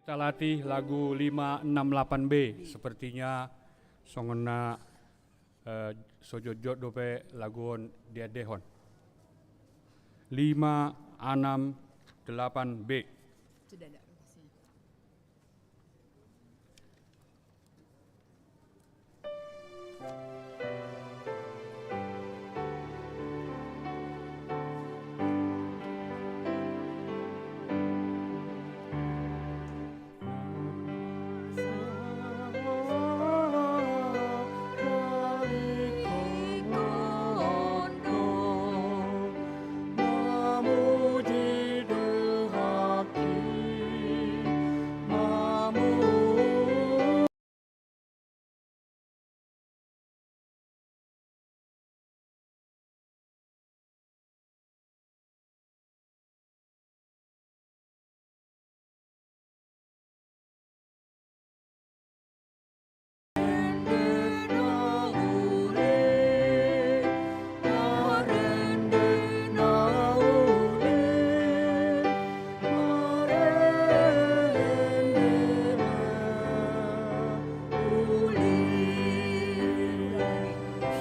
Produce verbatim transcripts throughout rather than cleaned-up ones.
Talatih lagu lima enam lapan B. Sepertinya songon na, eh, so jotjot dope lagu on diendehon. Lima enam delapan B. Sudah ada lokasinya.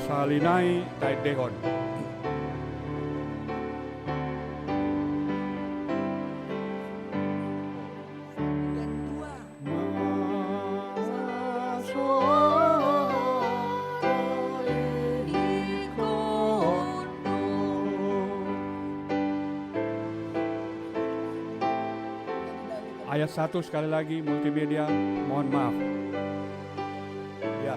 Sahali nai taendehon. Ayat satu sekali lagi, multimedia, mohon maaf. Ya.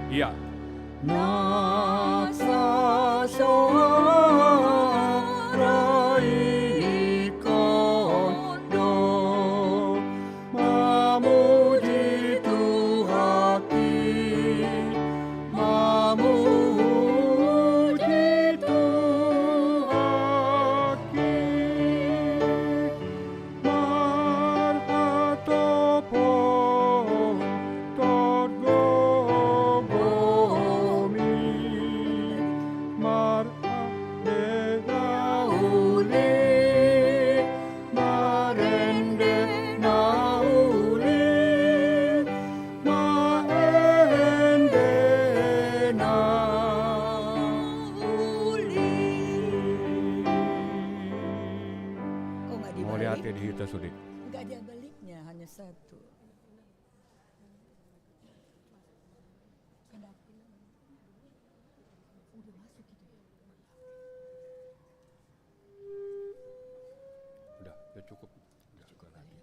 Iya. Na so ra ingkon do mamuji Tuhanki, mamuji Tuhanki. Marhatop ho dohot gogomi, marende na uli, marende na uli, marende na uli. Kok nggak dibalik? Mauliate di hita sude. Nggak ada baliknya, hanya satu. Udah masuk gitu ya? Udah, udah cukup. Udah cukup lagi.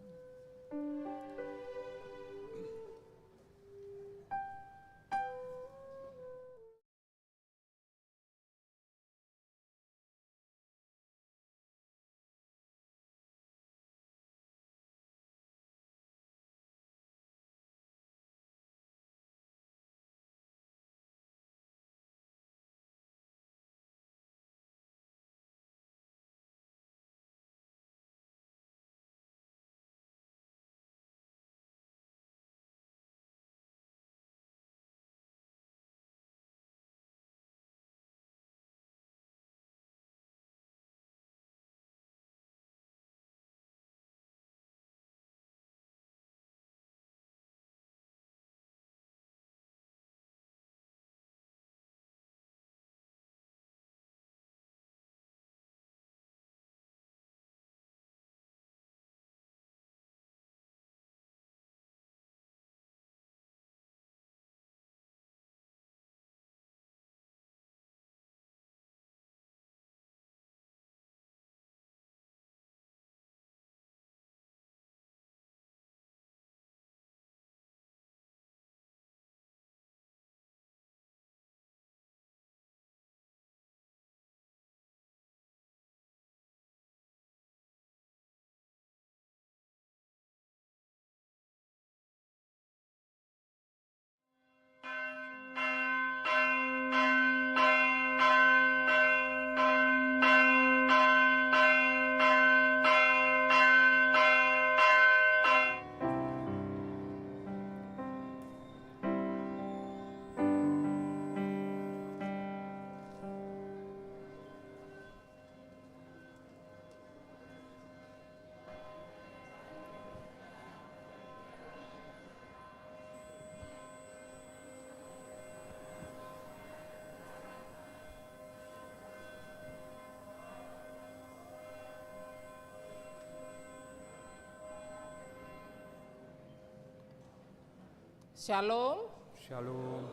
Shalom. Shalom.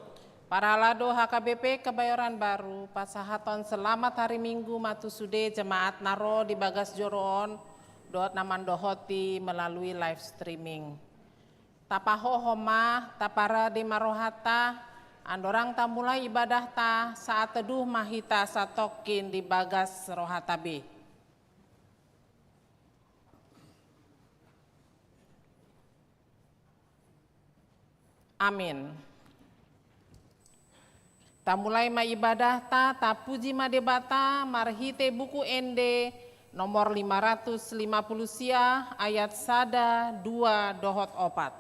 Parhalado H K B P Kebayoran Baru, pasahathon selamat hari Minggu ma tu sude jemaat na ro di bagas joro on, dohot na mandohoti melalui live streaming. Tapahohom ma, taparade ma rohanta, andorang tamulai ibadahta, saat teduh ma hita satongkin di bagas rohanta be. Amin. Tamulai ma ibadahta, tapuji ma Debata, marhite Buku Ende nomor lima ratus lima puluh sia, ayat sada, dua, dohot opat.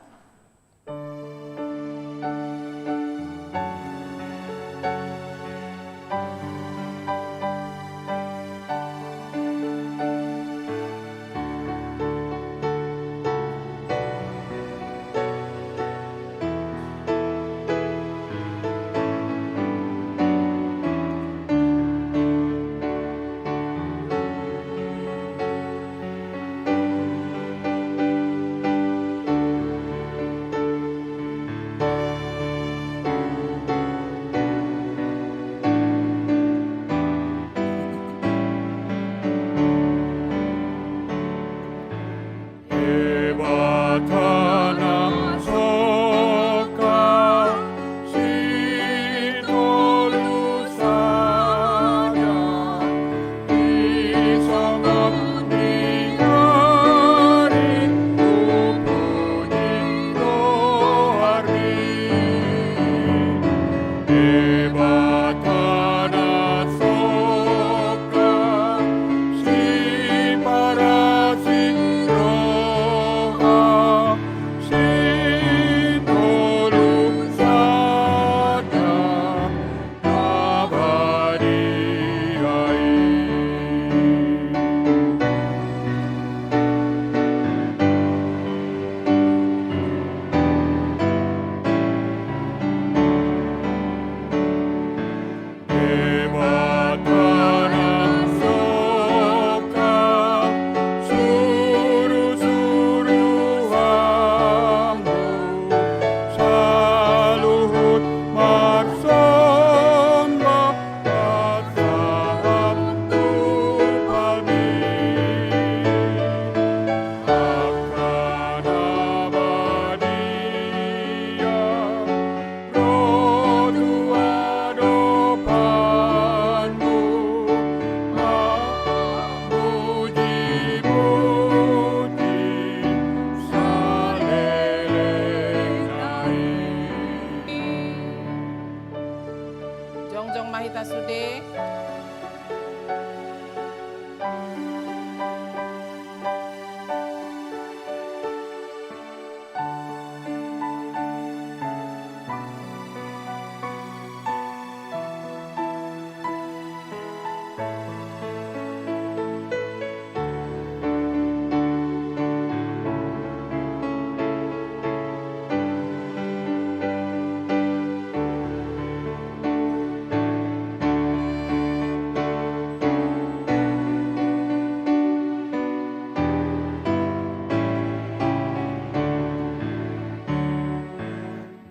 Debata na songkan, sitolu sada, di songon ni ari, hupuji goarmi. Debata na songkan, siparasi roha, sitolu sada, na badia i. Debata na songkan, suru-suru hamu, saluhut marsomba, marsahat tu Bapa. Angka na badia ro tu adopanmu, mamuji-muji saleleng nai. Jongjong ma hita sude.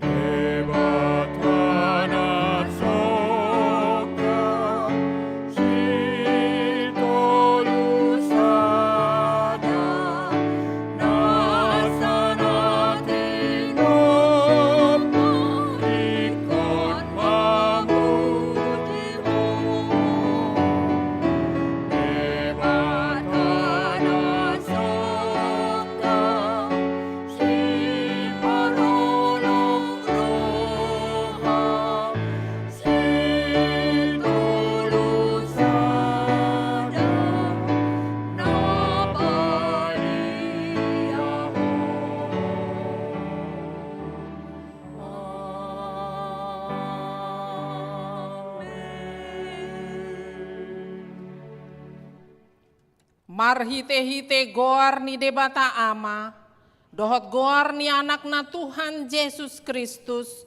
Debata na songkan, sitolu sada, nasa na tinompa ingkon mamuji Ho. Debata na songkan, siparholong roha, sitolu sada, na badia Ho. Amen. Marhite-hite goar ni Debata Ama, dohot goar ni Anakna Tuhan Jesus Kristus,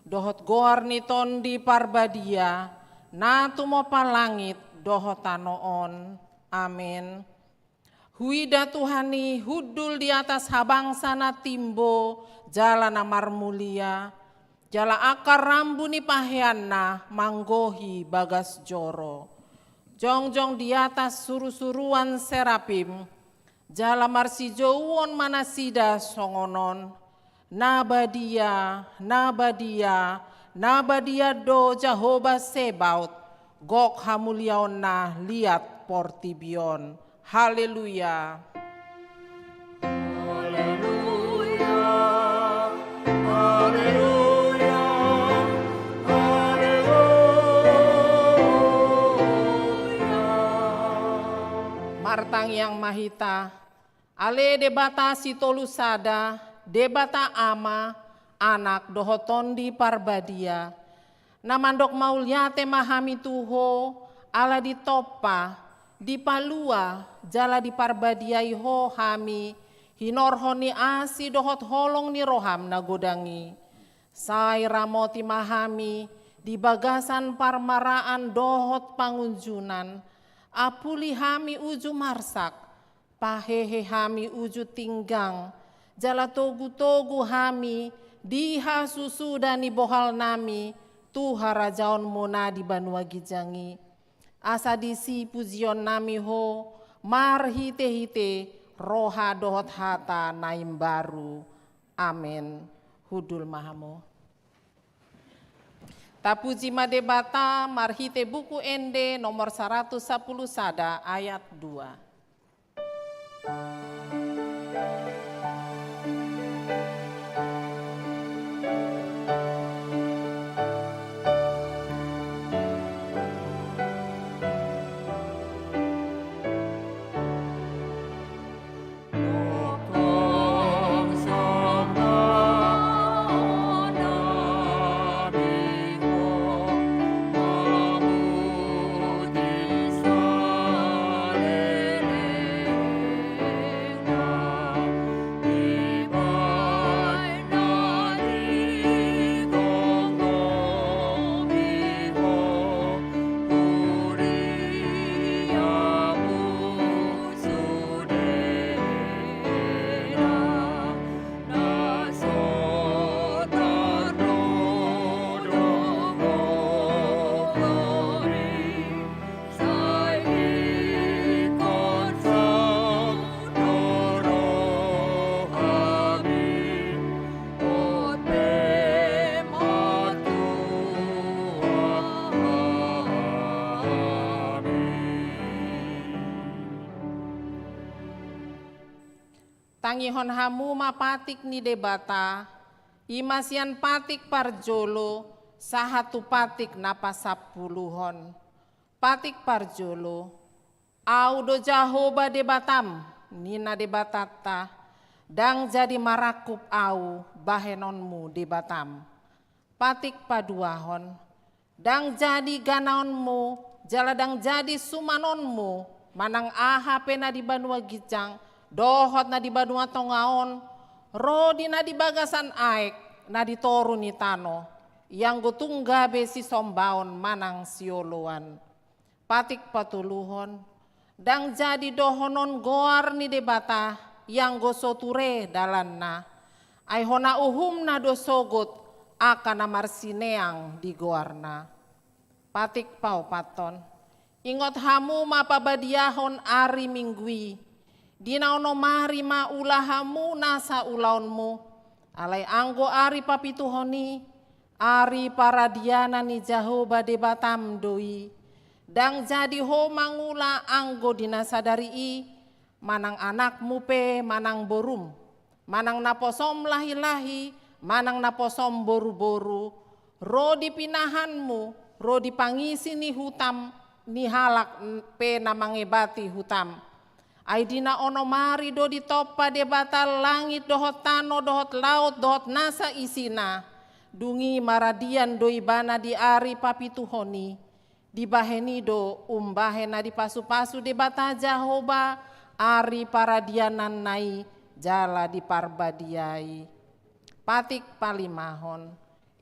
dohot goar ni Tondi Parbadia, na tumompa langit dohot tano on. Amen. Huida Tuhan i hundul di atas habangsa na timbo jala na marmulia, jala angka rambu ni paheanna manggohi bagas joro. Jongjong di atas surusuruan serapim, jala marsijouon ma nasida songon on: Na badia, na badia, na badia do Jahowa Sebaot, gok hamuliaonna liat portibi on. Haleluya. Haleluya, haleluya, haleluya. Martangiang ma hita. Ale Debata sitolu sada, Debata Ama, Anak dohot Tondi Parbadia, na mandok mauliate ma hami tu Ho, ala ditompa, dipalua, jala diparbadiai Ho hami, hinorhon ni asi dohot holong ni roham na godang i. Sai ramoti ma hami di bagasan parmaraan dohot pangunjunan, apuli hami uju marsak, pahehe hami uju tinggang, jala togutogu hami di hasusuda ni bohalnami tu harajaonmu na di banua ginjang i. Asa disi pujionnami Ho marhitehite roha dohot hata na imbaru. Amen. Hundul ma hamu. Tapuji ma Debata marhite Buku Ende nomor saratus sampulu sada ayat dua. Tangihon hamu ma patik ni Debata, i ma sian patik parjolo sahat tu patik na pasampuluhon. Patik parjolo. Au do Jahowa Debatam, ninna Debatanta, ndang jadi marangkup Au bahenonmu Debatam. Patik paduahon. Ndang jadi ganaonmu, jala ndang jadi sumanonmu, manang aha pe na di banua ginjang, dohot na di banua tonga on, ro di na di bagasan aek, na di toru ni tano, ianggo tung gabe sisombaon manang sioloan. Patik patoluhon. Ndang jadi dohonon goar ni Debata, ianggo so ture dalanna. Ai hona uhumna do sogot, angka na marsineang di goarna. Patik paopathon. Ingot hamu ma pabadiahon ari Minggu i. Di na onom ari ma ula hamu nasa ulaonmu. Alai anggo ari papituhon i, ari paradianan ni Jahowa Debatam do i. Ndang jadi ho mangula anggo di na sadari i, manang anakmu pe manang borum, manang naposom lahilahi, manang naposom boruboru, ro di pinahanmu, ro di pangisi ni hutam, ni halak pe na mangebati hutam. Ai di na onom ari do ditompa Debata langit dohot tano dohot laut dohot nasa isina. Dung i maradian do ibana di ari papituhon i. Dibahen i do umbahen na dipasupasu Debata Jahowa ari paradiananna i jala diparbadiai. Patik palimahon.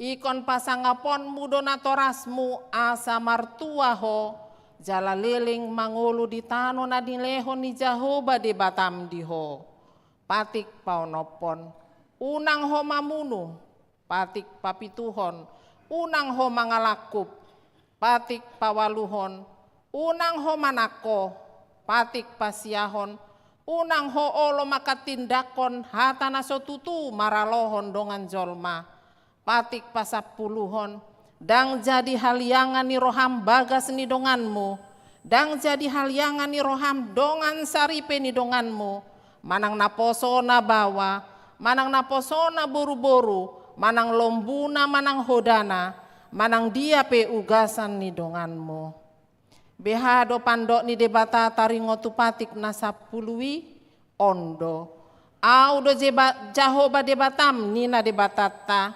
Ingkon pasangaponmu do natorasmu asa martua ho, jala leleng mangolu di tano na nilehon ni Jahowa Debatam di ho. Patik paonomhon, unang ho mamunu. Patik papituhon, unang ho mangalangkup. Patik paualuhon, unang ho manangko. Patik pasiahon, unang ho olo manghatindanghon hata na so tutu maralohon dongan jolma. Patik pasampuluhon, ndang jadi haliangan ni roham bagas ni donganmu, ndang jadi haliangan ni roham dongan saripe ni donganmu, manang naposona baoa, manang naposona boruboru, manang lombuna, manang hodana, manang dia pe ugasan ni donganmu. Beha do pandok ni Debata taringot tu patik na sampulu i? On do. Ahu do Jeba-, Jahowa Debatam, ninna Debatanta,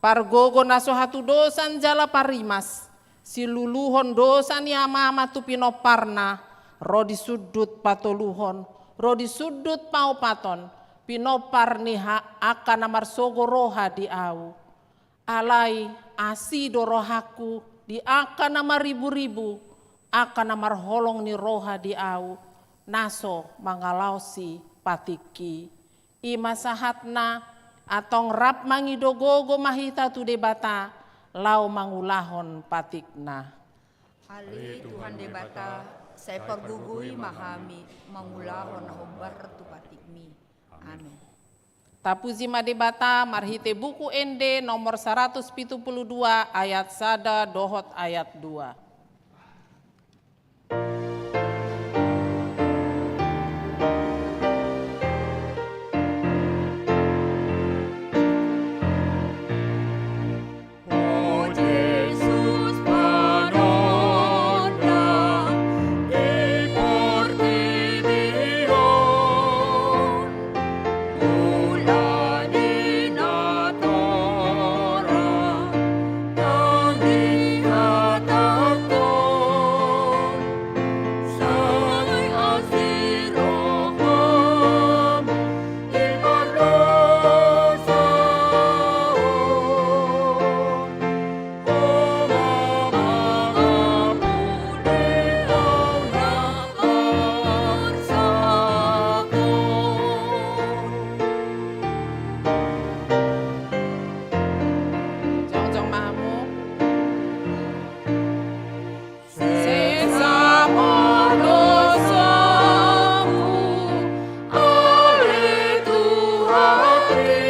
pargogo na so hatudosan jala parimas, siluluhon dosa ni amama tu pinomparna, ro di sundut patoluhon, ro di sundut paopathon, pinompar ni ha-, angka na marsogo roha di Ahu. Alai asi do rohangku di angka na mariburibu, angka na marholong ni roha di Ahu, na so mangalaosi patikki. I ma sahatna, antong rap mangido gogo ma hita tu Debata, laho mangulahon patikna. Ale Tuhan Debata, sai pargogoi ma hami mangulahon na hombar tu patikmi. Amen. Tapuji ma Debata marhite Buku Ende nomor saratus pitu pulu dua ayat sada dohot ayat dua. Jongjong ma hamu. Sesa ma dosaku, ale Tuhanki,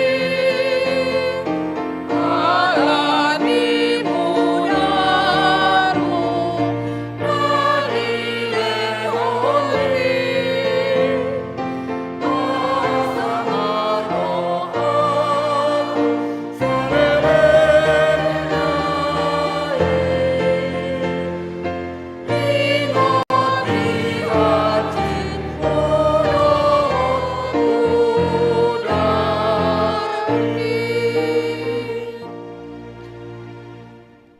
ala ni munarmu na nilehonki.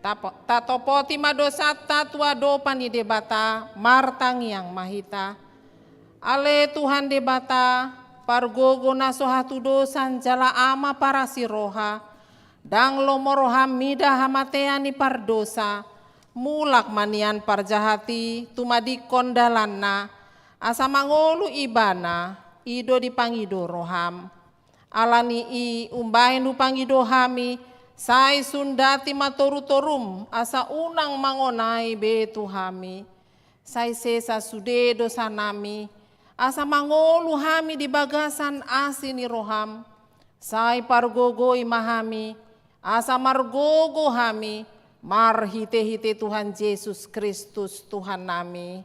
Tapo-, tatopoti ma dosanta tu adopan ni Debata, martangiang ma hita. Ale Tuhan Debata, pargogo na so hatudosan jala ama parasi roha, ndang lomo roham mida hamatean ni pardosa, mulak ma nian parjahat i tumadingkon dalanna, asa mangolu ibana, i do dipangido roham. Ala ni i umbahen hupangido hami, sai sundati ma torutorum, asa unang mangonai be tu hami. Sai sesa sude dosanami, asa mangolu hami di bagasan asi ni roham. Sai pargogoi ma hami, asa margogo hami, marhitehite Tuhan Jesus Kristus Tuhannami.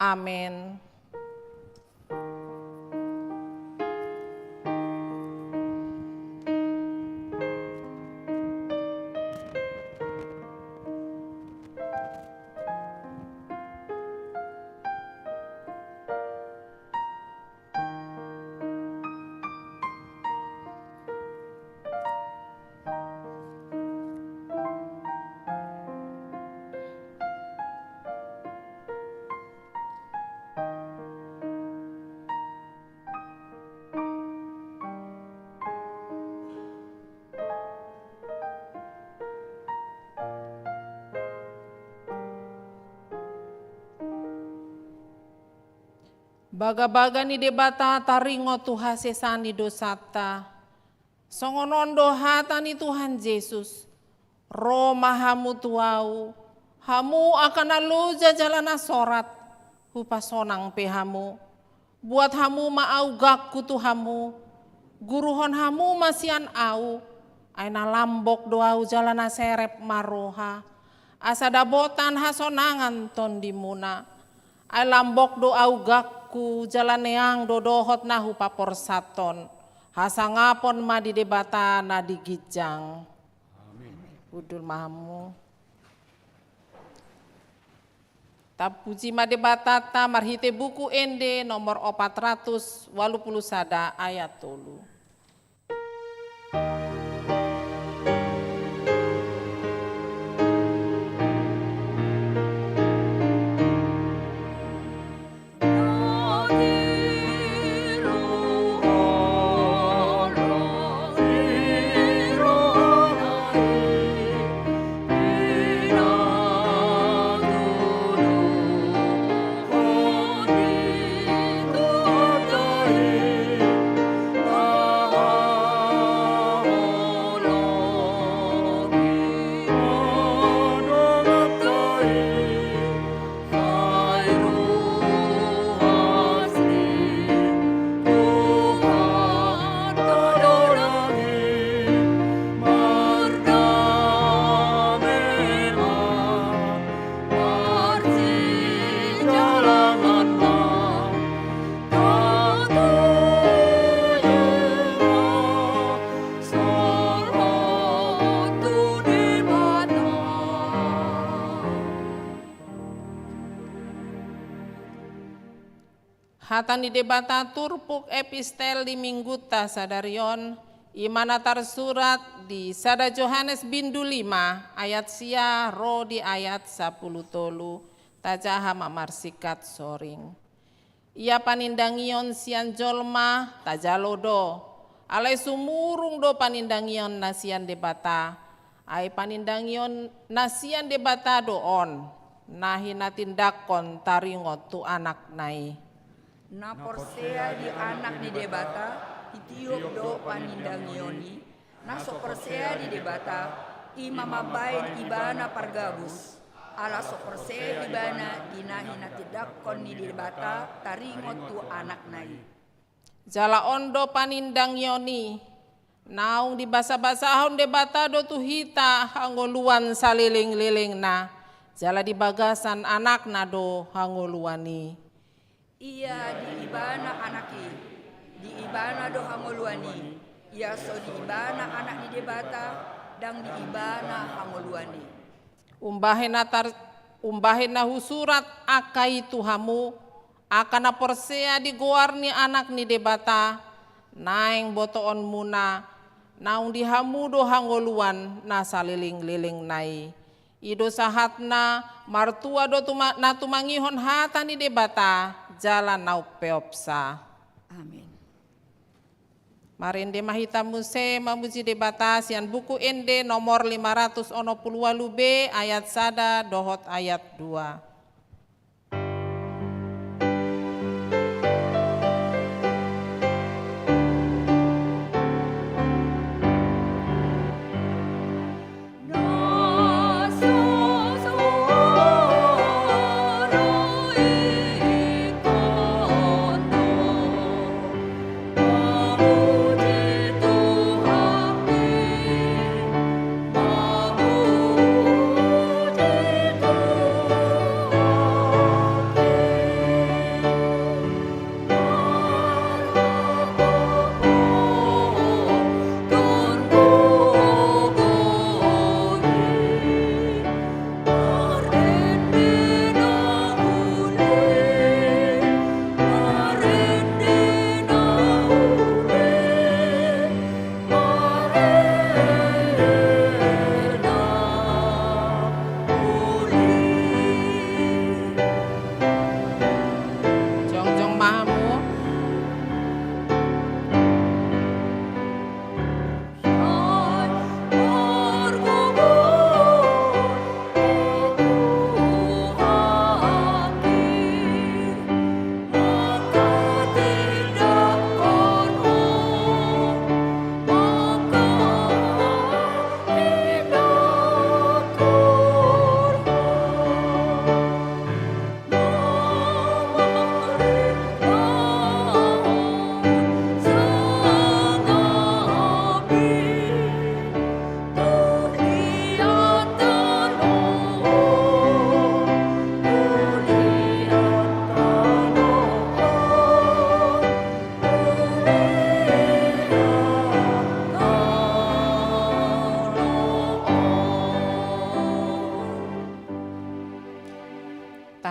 Amen. Bagabaga ni Debata taringot tu hasesaan ni dosanta. Songon on do hata ni Tuhan Jesus: Ro ma hamu tu Ahu, hamu angka na loja jala na sorat, hupasonang pe hamu. Buat hamu ma augangku tu hamu, guruhon hamu ma sian Ahu, ai na lambok do Ahu jala na serep ma roha, asa dapotan hasonangan tondimuna. Ai lambok do augangku jala neang do dohot na hupaporsathon. Hasangapon ma di Debata na di ginjang. Amin. Hundul ma hamu. Tapuji ma Debatanta marhite Buku Ende nomor opat ratus ualu pulu sada ayat tolu. Hata ni Debata turpuk epistel di Minggunta sadari on, i ma na tarsurat di sada Johannes bindu lima ayat sia ro di ayat sapulu tolu. Tajaha ma marsingkat soring. Ia panindangion sian jolma tajalo do, alai sumurung do panindangion na sian Debata. Ai panindangion na sian Debata do on, na hinatindangkon taringot tu Anakna i. Na porsea di Anak ni Debata, ditiop do panindangion i. Na so porsea di Debata, i ma mambahen ibana pargabus, ala so porsea ibana di na hinatindangkon ni Debata taringot tu Anakna i. Jala on do panindangion i, naung dibasabasahon Debata do tu hita hangoluan salelenglelengna, jala di bagasan Anakna do hangoluan i. Ia di ibana Anak i, di ibana do hangoluan i. Ia so di ibana Anak ni Debata, ndang di ibana hangoluan i. Umbahen na tar-, umbahen na husurat angka i tu hamu, angka na porsea di goar ni Anak ni Debata, naeng botoonmuna, naung di hamu do hangoluan na salelenglelengna i. I do sahatna, martua do tuma-, na tumangihon hata ni Debata, jala na umpeopsa. Amin. Marende ma hita muse mamuji Debata sian Buku Ende nomor lima ratus onom pulu ualu B ayat sada dohot ayat dua.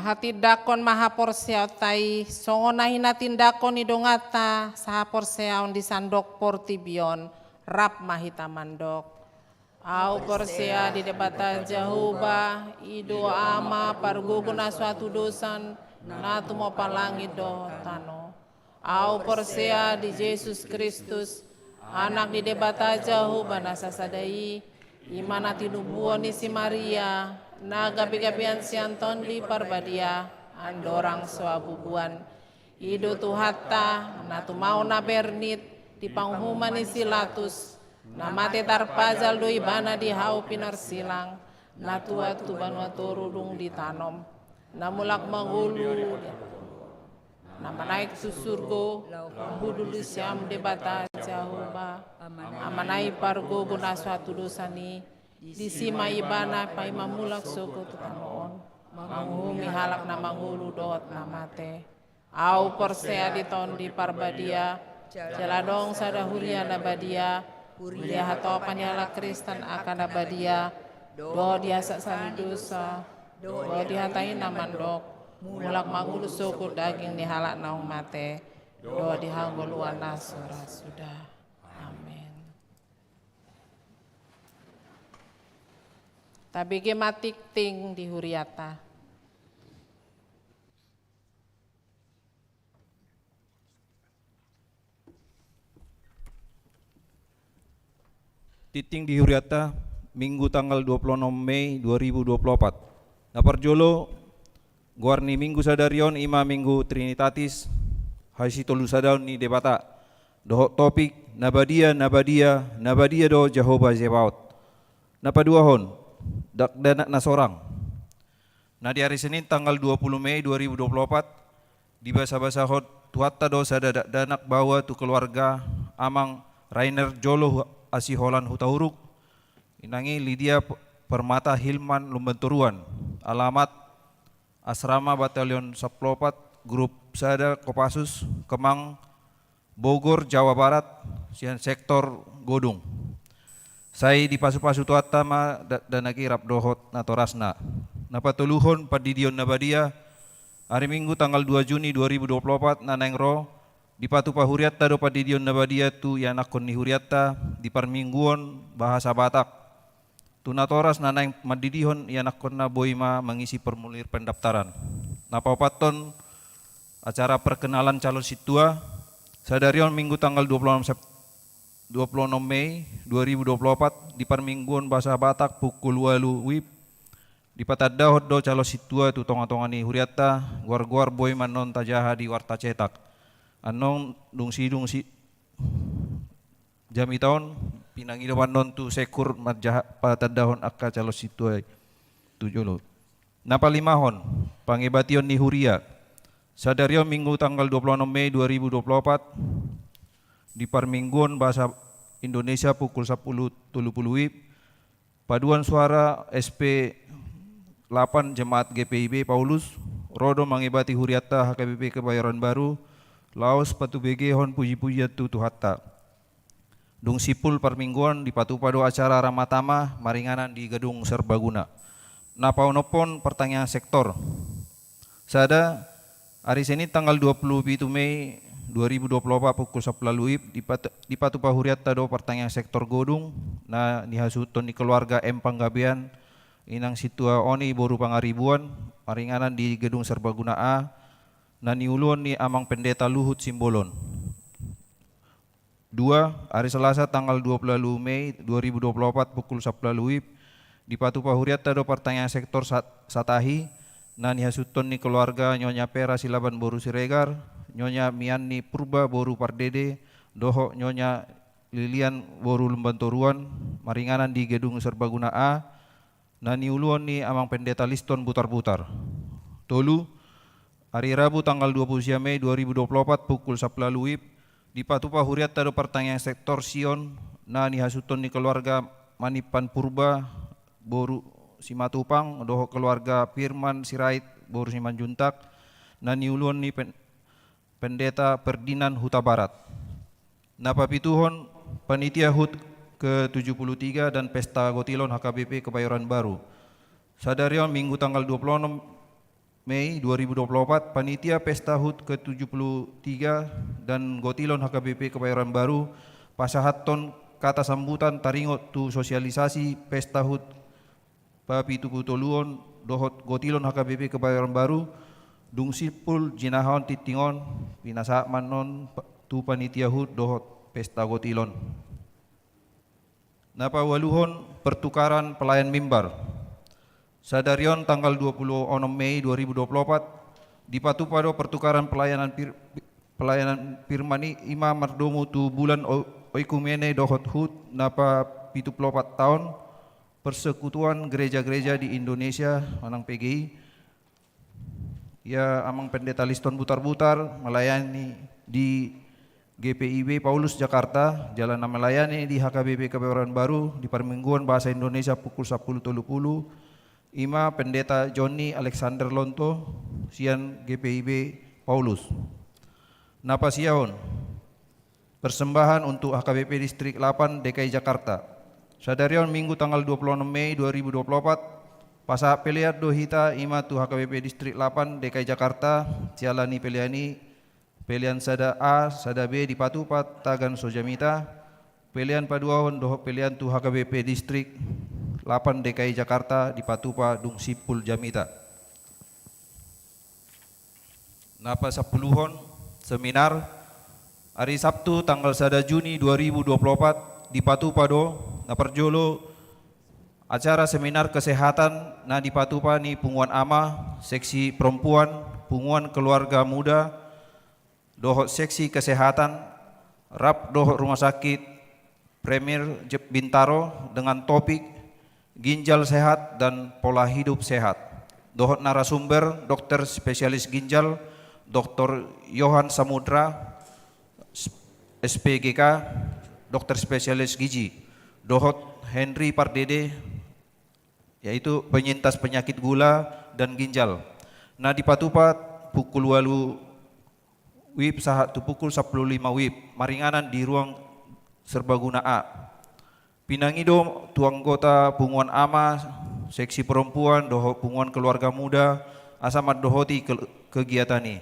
Hatindangkon ma haporseaonta i, songon na hinatindangkon ni donganta sahaporseaon di sandok portibi on, rap ma hita mandok. Ahu porsea di Debata Jahowa, i do Ama pargogo na so hatudosan, na tumompa langit dohot tano. Ahu porsea di Jesus Kristus, Anak ni Debata Jahowa na sasada i, i ma na tinubuhon ni si Maria, na gabegabean sian Tondi Parbadia, andorang so habubuan. I do Tuhanta, na tumau na bernit, di panguhuman ni si Latus, na mate tarpajal do ibana di hau pinarsilang, na tuat tu banua toru dung ditanom, na mulak mangolu, na manaek tu surgo, laho hundul di siamun Debata Jahowa, Ama na i pargogo na so hatudosan i, disi ma ibana paima mulak sogot tu tano on, manguhumi halak na mangolu dohot na mate. Ahu porsea di Tondi Parbadia, jala adong sada huria na badia, huria hatopan ni halak Kristen angka na badia, dohot di hasesaan ni dosa, dohot di hata i na mandok, mulak mangolu sogot daging ni halak naung mate, dohot di hangoluan na so ra suda. Amen. Tabege ma tingting di huriata. Tingting di huriata, Minggu tanggal dua puluh enam Mei dua ribu dua puluh empat. Na parjolo, goar ni Minggu sadari on i ma Minggu Trinitatis, hasitolusadaon ni Debata, dohot topik, Na badia, na badia, na badia do Jahowa Zebaot. Na paduahon, dakdanak na sorang. Na di ari Senin tanggal dua puluh Mei dua ribu dua puluh empat, dibasabasahon Tuhanta do sada dakdanak baoa tu keluarga Amang Rainer Jolo hu-, Asiholan Hutauruk, inang i Lydia P-, Permata Hilman Lumbantoruan, alamat Asrama Batalion sampulu opat, Grup sada, Kopassus, Kemang, Bogor, Jawa Barat, sian sektor Godung. Sai dipasupasu Tuhanta ma da-, dakdanak i rap dohot natorasna. Na patoluhon, pandidion na badia, ari Minggu tanggal dua Juni dua ribu dua puluh empat na naeng ro, dipatupa hurianta do pandidion na badia tu ianakhon ni hurianta di parmingguon bahasa Batak. Tu natoras na naeng mandidihon ianakhonna boi ma mangisi formulir pendaftaran. Na paopathon, acara perkenalan calon sintua, sadari on Minggu tanggal dua puluh enam Sep-, dua puluh enam Mei dua ribu dua puluh empat, di parmingguon bahasa Batak pukul ualu WIB, dipatandahon do calon sintua tu tongatonga ni hurianta, goargoar boi ma annon tajaha di warta cetak. Annon dung sidung si-, jamita on, pinangido ma annon tu sekur manjaha patandahon angka calon sintua i tu jolo. Na palimahon, pangebation ni huria. Sadari on Minggu tanggal dua puluh enam Mei dua ribu dua puluh empat, di parmingguon bahasa Indonesia pukul sampulu tolu pulu WIB, paduan suara S P delapan Jemaat G P I B Paulus, ro do mangebati hurianta H K B P Kebayoran Baru, laos patubegehon pujipujian tu Tuhanta. Dung simpul parmingguon, dipatupa do acara ramatama maringanan di Gedung Serbaguna. Na paonomhon, partangiangan sektor. Sada, ari Senin tanggal dua puluh pitu Mei dua ribu dua puluh empat pukul sampulu ualu WIB dipat-, dipatupa hurianta do partangiangan sektor Godung, na nihasuhuthon ni keluarga M Panggabean, inang sintua Oni boru Pangaribuan, maringanan di Gedung Serbaguna A, na niuluhon ni Amang Pendeta Luhut Simbolon. Dua, ari Selasa tanggal dua puluh ualu Mei dua ribu dua puluh empat pukul sampulu ualu WIB, dipatupa hurianta do partangiangan sektor Sat-, Satahi, na nihasuhuthon ni keluarga Nyonya Pera Silaban boru Siregar, Nyonya Mianni Purba boru Pardede, dohot Nyonya Lilian boru Lumbantoruan, maringanan di Gedung Serbaguna A, na niuluhon ni Amang Pendeta Liston Butarbutar. Tolu, ari Rabu tanggal dua puluh sia Mei dua ribu dua puluh empat pukul sampulu ualu WIB, dipatupa hurianta do partangiangan sektor Sion, na nihasuhuthon ni keluarga Manimpan Purba boru Simatupang, dohot keluarga Firman Sirait boru Simanjuntak, na niuluhon ni Pen-, Pendeta Ferdinand Hutabarat. Na papituhon, panitia HUT ke tujuh puluh tiga dan Pesta Gotilon H K B P Kebayoran Baru. Sadari on Minggu tanggal dua puluh enam Mei dua ribu dua puluh empat, panitia pesta hut ke tujuh puluh tiga dan Gotilon H K B P Kebayoran Baru pasahathon kata sambutan taringot tu sosialisasi pesta hut papitu puluh toluhon dohot Gotilon H K B P Kebayoran Baru. Dung simpul jinahahon tingting on, pinasahat ma annon pa-, tu panitia hut dohot pesta Gotilon. Na paualuhon, pertukaran pelayan mimbar. Sadari on tanggal dua puluh onom Mei dua ribu dua puluh empat, dipatupa do pertukaran pelayanan pir-, pelayanan firman i, ima mardomu tu bulan o-, oikumene dohot hut na papitu puluh opat taon, Persekutuan Gereja-Gereja di Indonesia manang P G I. Ia Amang Pendeta Liston Butarbutar melayani di G P I B Paulus Jakarta, jala na melayani di H K B P Kebayoran Baru di parmingguan bahasa Indonesia pukul sapuluh tolu puluh, ima Pendeta Joni Alexander Lonto, sian G P I B Paulus. Na pasiahon, persembahan untuk H K B P Distrik delapan D K I Jakarta. Sadari on Minggu tanggal dua puluh onom Mei dua ribu dua puluh empat, pasahat pelean do hita ima tu H K B P Distrik delapan D K I Jakarta, siala ni pelean i, pelean sada A, sada B dipatupa tagan so jamita, pelean paduahon dohot pelean tu H K B P Distrik delapan D K I Jakarta dipatupa dung simpul jamita. Na pasampuluhon, seminar. Ari Sabtu tanggal sada Juni dua ribu dua puluh opat dipatupa do, na parjolo, acara seminar kesehatan na dipatupa ni Punguan Ama, Seksi Perempuan, Punguan Keluarga Muda, dohot Seksi Kesehatan, rap dohot Rumah Sakit Premier Jek Bintaro dengan topik Ginjal Sehat dan Pola Hidup Sehat. Dohot narasumber, dokter spesialis ginjal, dokter Yohan Samudra, S P G K, dokter spesialis gizi, dohot Henry Pardede, yaitu penyintas penyakit gula dan ginjal. Na dipatupa pukul ualu WIB sahat tu pukul sapuluh lima WIB, maringanan di ruang serbaguna A. Pinangido tu anggota Punguan Ama, Seksi Perempuan, dohot Punguan Keluarga Muda, asa mandohoti ke-, kegiatan i.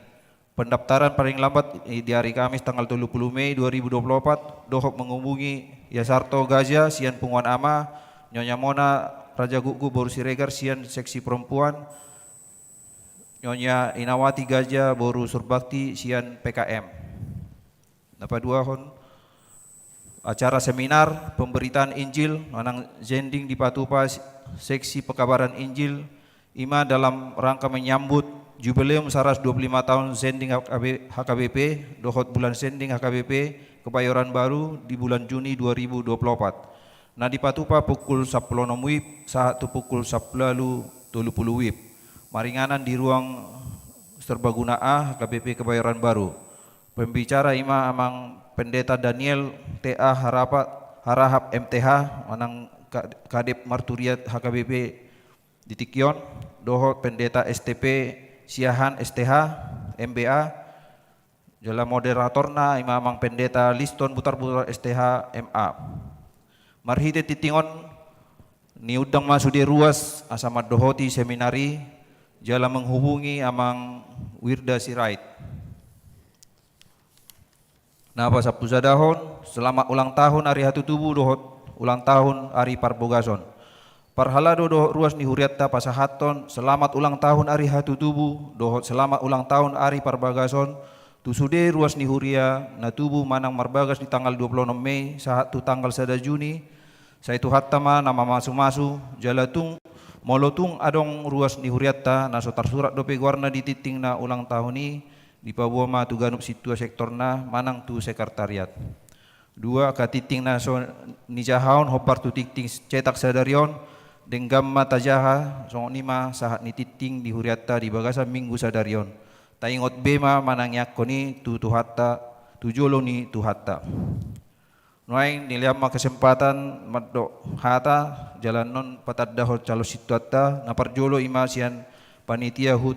Pendaftaran paling lambat i di ari Kamis tanggal tolu puluh Mei dua ribu dua puluh opat, dohot menghubungi Yasarto Gaja sian Punguan Ama, Nyonya Mona Rajagukguk boru Siregar sian Seksi Perempuan, Nyonya Inawati Gaja boru Surbakti sian P K M. Na paduahon, acara seminar pemberitaan Injil manang zending dipatupa s-, Seksi Pekabaran Injil, ima dalam rangka menyambut Jubileum saratus dua puluh lima taon zending H K B-, H K B P, dohot bulan zending H K B P Kebayoran Baru di bulan Juni dua ribu dua puluh opat. Na dipatupa pukul sapuluh onom WIB sahat tu pukul sapuluh ualu tolu puluh WIB. Maringanan di ruang serbaguna A, H K B P Kebayoran Baru. Pembicara ima Amang Pendeta Daniel T A Harapa-, Harahap M T H, manang Ka-, Kadep Marturiat H K B P di tingki on, dohot Pendeta S T P Siahaan S T H, M B A, jala moderatorna ima Amang Pendeta Liston Butarbutar S T H, M A. Marhite tingting on, niundang ma sude ruas asa mandohoti seminar i, jala menghubungi Amang Wirda Sirait. Na pasampulusadahon, selamat ulang tahun ari hatutubu dohot ulang tahun ari parbogason. Parhalado dohot ruas ni hurianta pasahathon selamat ulang tahun ari hatutubu dohot selamat ulang tahun ari parbogason tu sude ruas ni huria na tubu manang marbagas di tanggal dua puluh onom Mei sahat tu tanggal sada Juni. Sai Tuhanta ma na mamasumasu, jala tung, molo tung adong ruas ni hurianta na so tarsurat dope goarna di tingting na ulang tahun i, dipaboa ma tu ganup sintua sektorna manang tu sekretariat. Dua, angka tingting na so nijahahon hombar tu tingting cetak sadari on, denggan ma tajaha, songon i ma sahat ni tingting di hurianta di bagasan minggu sadari on. Taingot be ma manangiangkon i tu Tuhanta, tu jolo ni Tuhanta. Nuaeng dilean ma kesempatan mandok hata, jala annon patandahon calon sintuanta, na parjolo ima sian panitia hut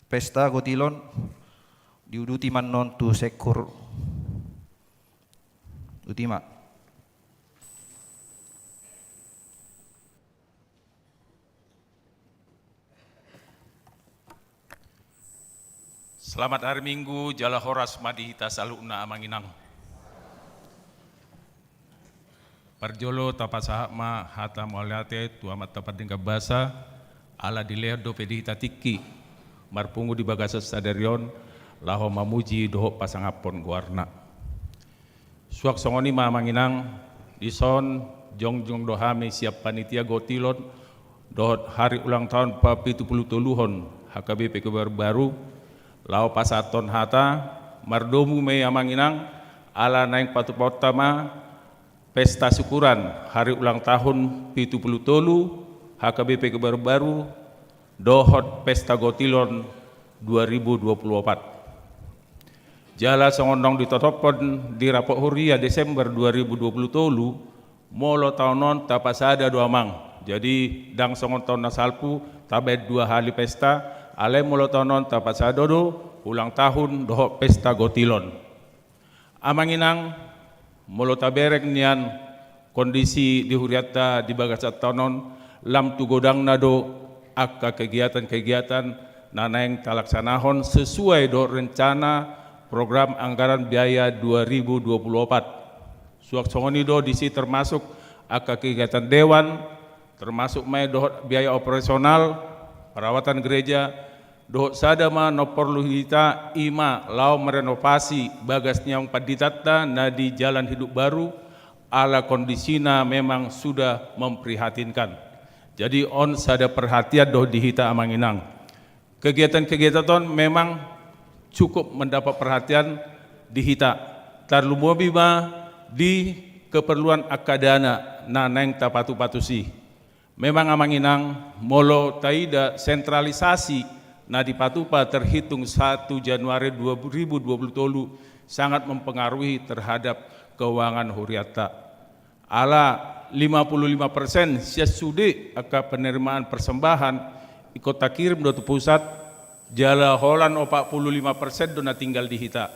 pesta Gotilon, diuduti ma annon tu sektor. Uduti ma. Selamat hari Minggu, jala horas ma di hita saluhutna amang inang. Parjolo tapasahat ma hata mauliate tu Amanta Pardenggan Basa, ala dilehon dope di hita tingki marpungu di bagasan sadari on, laho mamuji dohot pasangaphon goarna. Suang songon i ma amang inang, dison jongjong do hami sian panitia gotilon dohot hari ulang tahun papitupulutoluhon H K B P Kebarubaru, laho pasahathon hata, mardomu ma i amang inang, ala naeng patupaonta ma pesta syukuran hari ulang tahun pitupulutolu H K B P Kebarubaru, dohot pesta gotilon dua ribu dua puluh opat. Jala songon naung ditotophon di rapot huria Desember dua ribu dua puluh tolu, molo taon on tapasada do amang. Jadi, ndang songon taon na salpu, tabaen dua hali pesta, alai molo taon on tapasada do ulang tahun dohot pesta gotilon. Amang inang, molo tabereng nian kondisi di hurianta di bagasan taon on, lam tu godangna do angka kegiatan-kegiatan na naeng talaksanahon sesuai dohot rencana program anggaran biaya dua ribu dua puluh opat. Suang songon i do disi termasuk angka kegiatan dewan, termasuk ma i dohot biaya operasional, perawatan gereja, dohot sada ma na porlu hita i ma laho merenovasi bagas ni aung panditanta na di Jalan Hidup Baru, ala kondisina memang sudah memprihatinkan. Jadi on sada perhatian do di hita amang inang. Kegiatan-kegiatan on memang cukup mendapat perhatian di hita. Tarlumobi ma di keperluan angka dana na naeng tapatupa tusi. Memang amang inang, molo taida sentralisasi na dipatupa terhitung satu Januari dua ribu dua puluh tolu sangat mempengaruhi terhadap keuangan hurianta. Ala lima puluh lima persen sian sude angka penerimaan persembahan ingkon takirim do tu pusat, jala holan opat puluh lima persen do na tinggal di hita.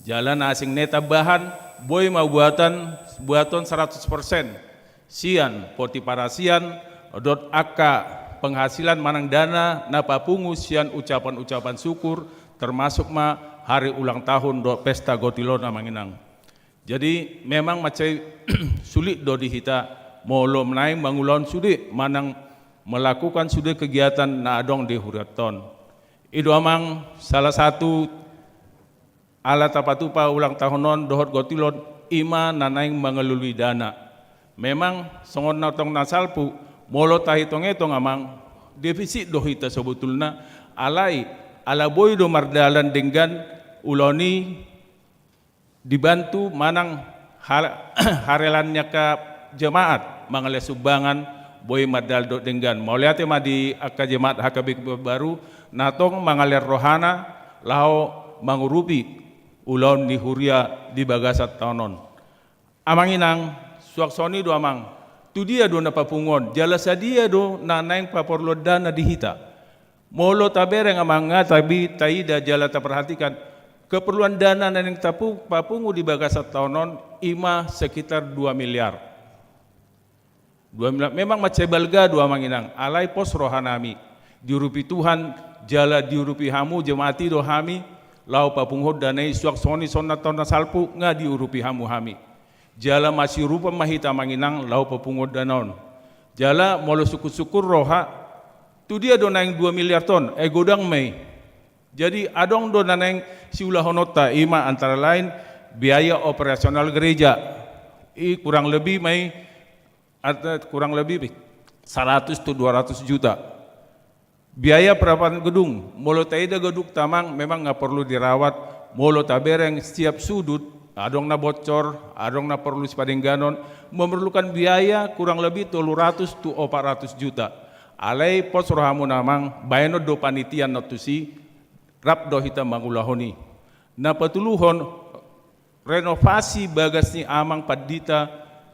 Jala na asing nai tambahan, boi ma buatan, buaton seratus persen sian potiparasian dohot angka penghasilan manang dana na papungu sian ucapan-ucapan syukur, termasuk ma hari ulang tahun dohot pesta gotilon amang inang. Jadi memang mansai sulit do di hita molo naeng mangulahon sude manang melakukan sude kegiatan na adong di hurianta on. I do amang salah satu ala tapatupa ulang tahun on dohot gotilon, i ma na naeng mangalului dana. Memang songon na tong na salpu, molo taetong-etong amang, defisit do hita sebetulna, alai ala boi do mardalan denggan ulaon i dibantu manang hal-, harelan ni angka jemaat mangalean sumbangan boi mardalan dohot denggan. Mauliate ma di angka jemaat H K B Baru na tong mangalean rohana laho mangurupi ulaon ni huria di bagasan taon on. Amang inang, suang songon i do amang, tu dia do na papunguon, jala sadia do na naeng paporluan dana di hita. Molo tabereng amang nga tabi taida jala taperhatikan, keperluan dana na naeng tapu-, papungu di bagasan taon on, i ma sekitar dua miliar. Dua miliar, memang mansai balga do amang inang, alai pos rohanami. Diurupi Tuhan, jala diurupi hamu jemaat i do hami, laho papunguhon dana i suang songon i songon na taon na salpu, nga diurupi hamu hami. Jala masiurupan ma hita amang inang, laho papunguhon dana on. Jala molo sungkun-sungkun roha, tu dia do naeng dua miliar on, eh godang ma i. Jadi adong do na naeng siulahononta, i ma antara lain biaya operasional gereja. I kurang lebih ma i, arti-, kurang lebih seratus tu dua ratus juta. Biaya perawatan gedung, molo taida gedungta amang memang nga porlu dirawat, molo tabereng setiap sudut, adong na bocor, adong na porlu sipadengganon, memerlukan biaya kurang lebih tolu ratus tu opat ratus juta. Alai pos rohamuna amang, baenon do panitia na tusi, rap do hita mangulahon i. Na patoluhon, renovasi bagas ni amang pandita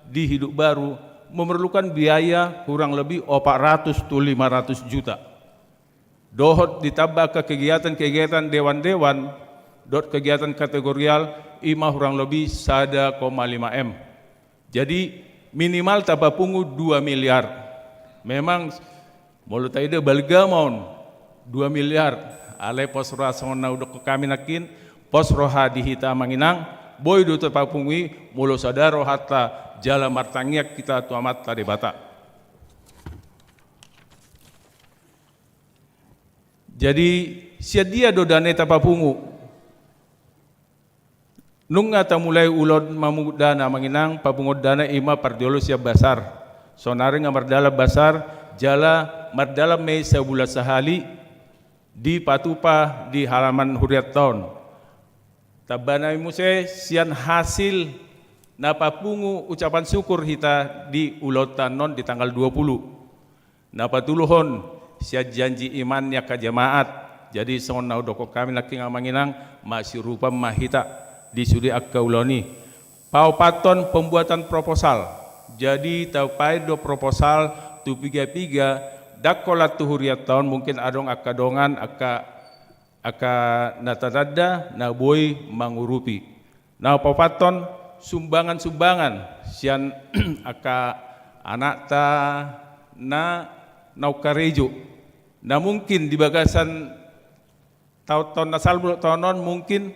di Hidup Baru memerlukan biaya kurang lebih opat ratus tu lima ratus juta. Dohot ditambah ke kegiatan-kegiatan dewan-dewan dohot kegiatan kategorial, i ma kurang lebih sada koma lima M. Jadi minimal tapapungu dua miliar. Memang molo taida balga ma on dua miliar. Alai pos roha songon na hudokkon hami nangkin, pos roha di hita amang inang, boi do tapapungu i, molo sada rohanta jala martangiang hita tu Amanta Debata. Jadi, sian dia do dana i tapapungu? Nunga tamulai ulaon mamungut dana amang inang, papunguon dana i ma parjolo sian basar. Saonari nga mardalan basar, jala mardalan ma i sabulan sahali, dipatupa di halaman hurianta on. Tamba nami muse sian hasil na papungu ucapan syukur hita di ulaonta annon di tanggal dua puluh. Na patoluhon, sian janji iman ni angka jamaat. Jadi, songon na hudokkon hami nangkin amang inang, masiurupan ma hita di sude angka ulaon i. Paopathon, pembuatan proposal. Jadi, tapabaen do proposal tu piga-piga, ndang holan tu hurianta on, mungkin adong angka dongan, angka, angka na tatanda, na boi mangurupi. Na paopathon, sumbangan-sumbangan sian angka anakta na naung karejo. Na mungkin di bagasan taon-taon na salpu dohot taon on mungkin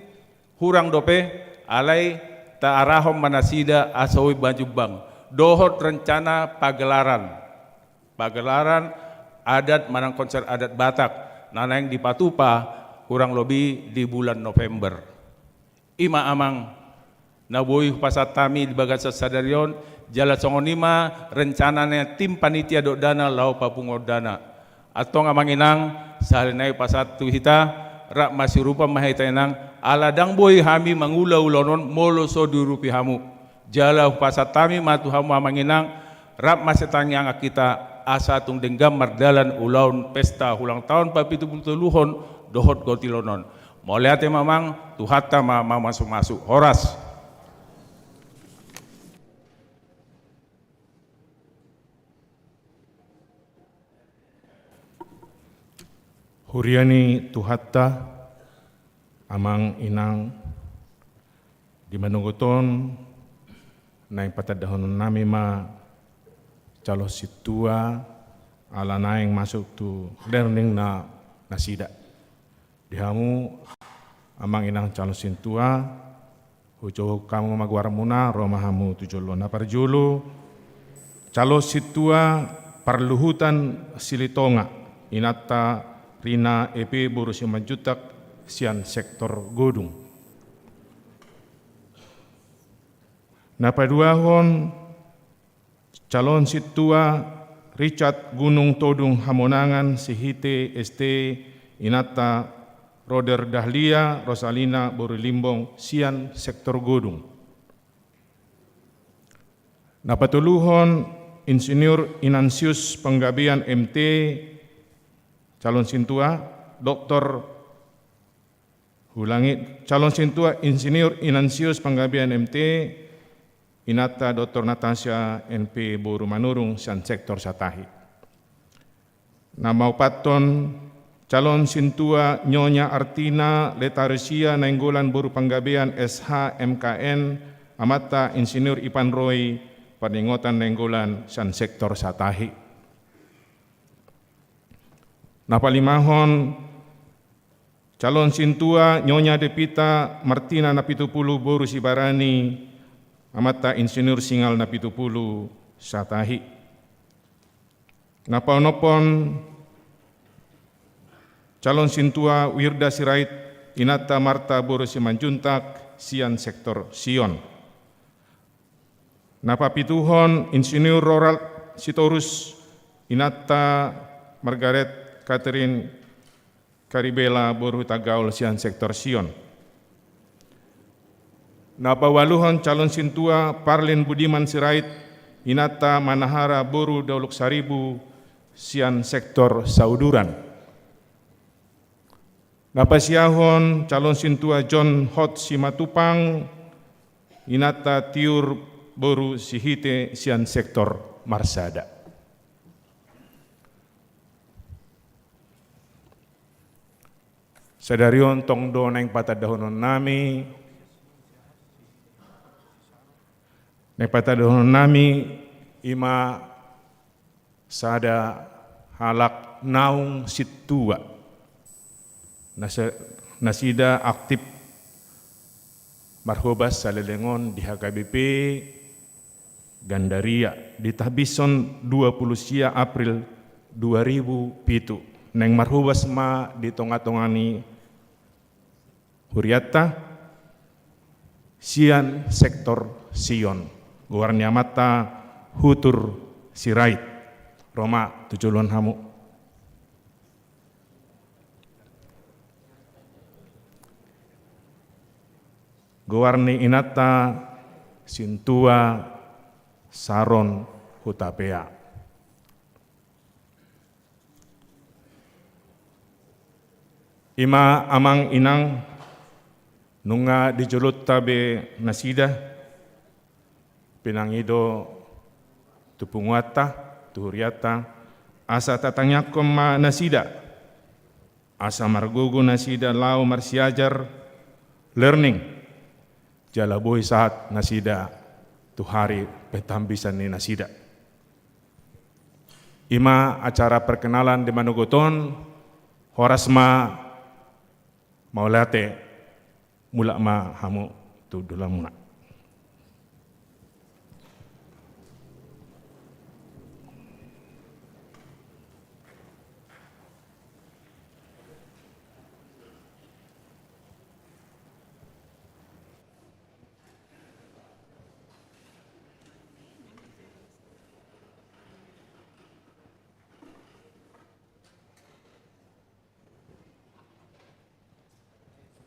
hurang dope, alai taarahon ma nasida asa boi manjumbang. Dohot rencana pagelaran. Pagelaran adat manang konser adat Batak, na naeng dipatupa hurang lobi di bulan November. I ma amang, na boi hupasahat hami di bagasan sadari on, jala songon i ma rencana ni tim panitia dohot dana laho papunguon dana. Antong amang inang, sahali nai hupasahat tu hita, rap masiurupan ma hita inang, ala ndang boi hami mangula ulaon on molo so diurupi hamu. Jala hupasahat hami ma tu hamu amang inang, rap ma sitangiangan hita, asa tung denggan mardalan ulaon pesta ulang tahun papitupulutoluhon dohot gotilon on. Mauliate ma amang, Tuhanta ma mamasumasu. Horas. Huria ni Tuhanta, amang inang, di manogot on naeng patandahonon nami ma calon sintua, ala naeng masuk tu learning na nasida. Di hamu, amang inang calon sintua, hujoujou hamu ma goarmuna, ro ma hamu tu jolo. Na parjolo, calon sintua Parluhutan Silitonga, inanta Rina E P boru Simanjuntak, sian sektor Godung. Na paduahon, calon sintua Richard Gunung Todung Hamonangan Sihite S T, inanta Roder Dahlia Rosalina boru Limbong, sian sektor Godung. Na patoluhon, Insinyur Inansius Panggabean M T, calon sintua, Doktor Hulangi, calon sintua Insinyur Inansius Panggabean M T, inanta Doktor Natasha N P boru Manurung, sian sektor Satahi. Na paopathon, calon sintua Nyonya Artina Letarusia Nainggolan boru Panggabean S H M K N, amanta Insinyur Ipan Roy Paningotan Nainggolan, sian sektor Satahi. Na palimahon, calon sintua Nyonya Devita Martina Napitupulu boru Sibarani, amanta Insinyur Singal Napitupulu, Satahi. Na paonomhon, calon sintua Wirda Sirait, inanta Marta boru Simanjuntak, sian sektor Sion. Na papituhon, Insinyur Roral Sitorus, inanta Margaret Catherine Karibela boru Tagaol, sian sektor Sion. Na paualuhon, calon sintua Parlin Budiman Sirait, inanta Manahara boru Dolok Saribu, sian sektor Sauduran. Na pasiahon, calon sintua John Hot Simatupang, inanta Tiur boru Sihite, sian sektor Marsada. Sadari on tong do naeng patandahonon nami, naeng patandahonon nami, i ma sada halak naung sintua. Nasa-, nasida aktif marhobas saleleng on di H K B P Gandaria, ditahbishon dua pulu sia April dua ribu pitu. Naeng marhobas ma di tonga-tonga ni hurianta sian sektor Sion. Goar ni amanta Hutur Sirait. Ro ma tu joloan hamu. Goar ni inanta Sintua Saron Hutapea. I ma amang inang, nunga di jolonta be nasida, pinangido tu punguanta, tu hurianta, asa tatangiangkon ma nasida, asa margogo nasida laho marsiajar, learning, jala boi sahat nasida tu ari pentahbisan ni nasida. I ma acara perkenalan di manogot on, horas ma, mauliate, mulak ma hamu tu dalanmuna.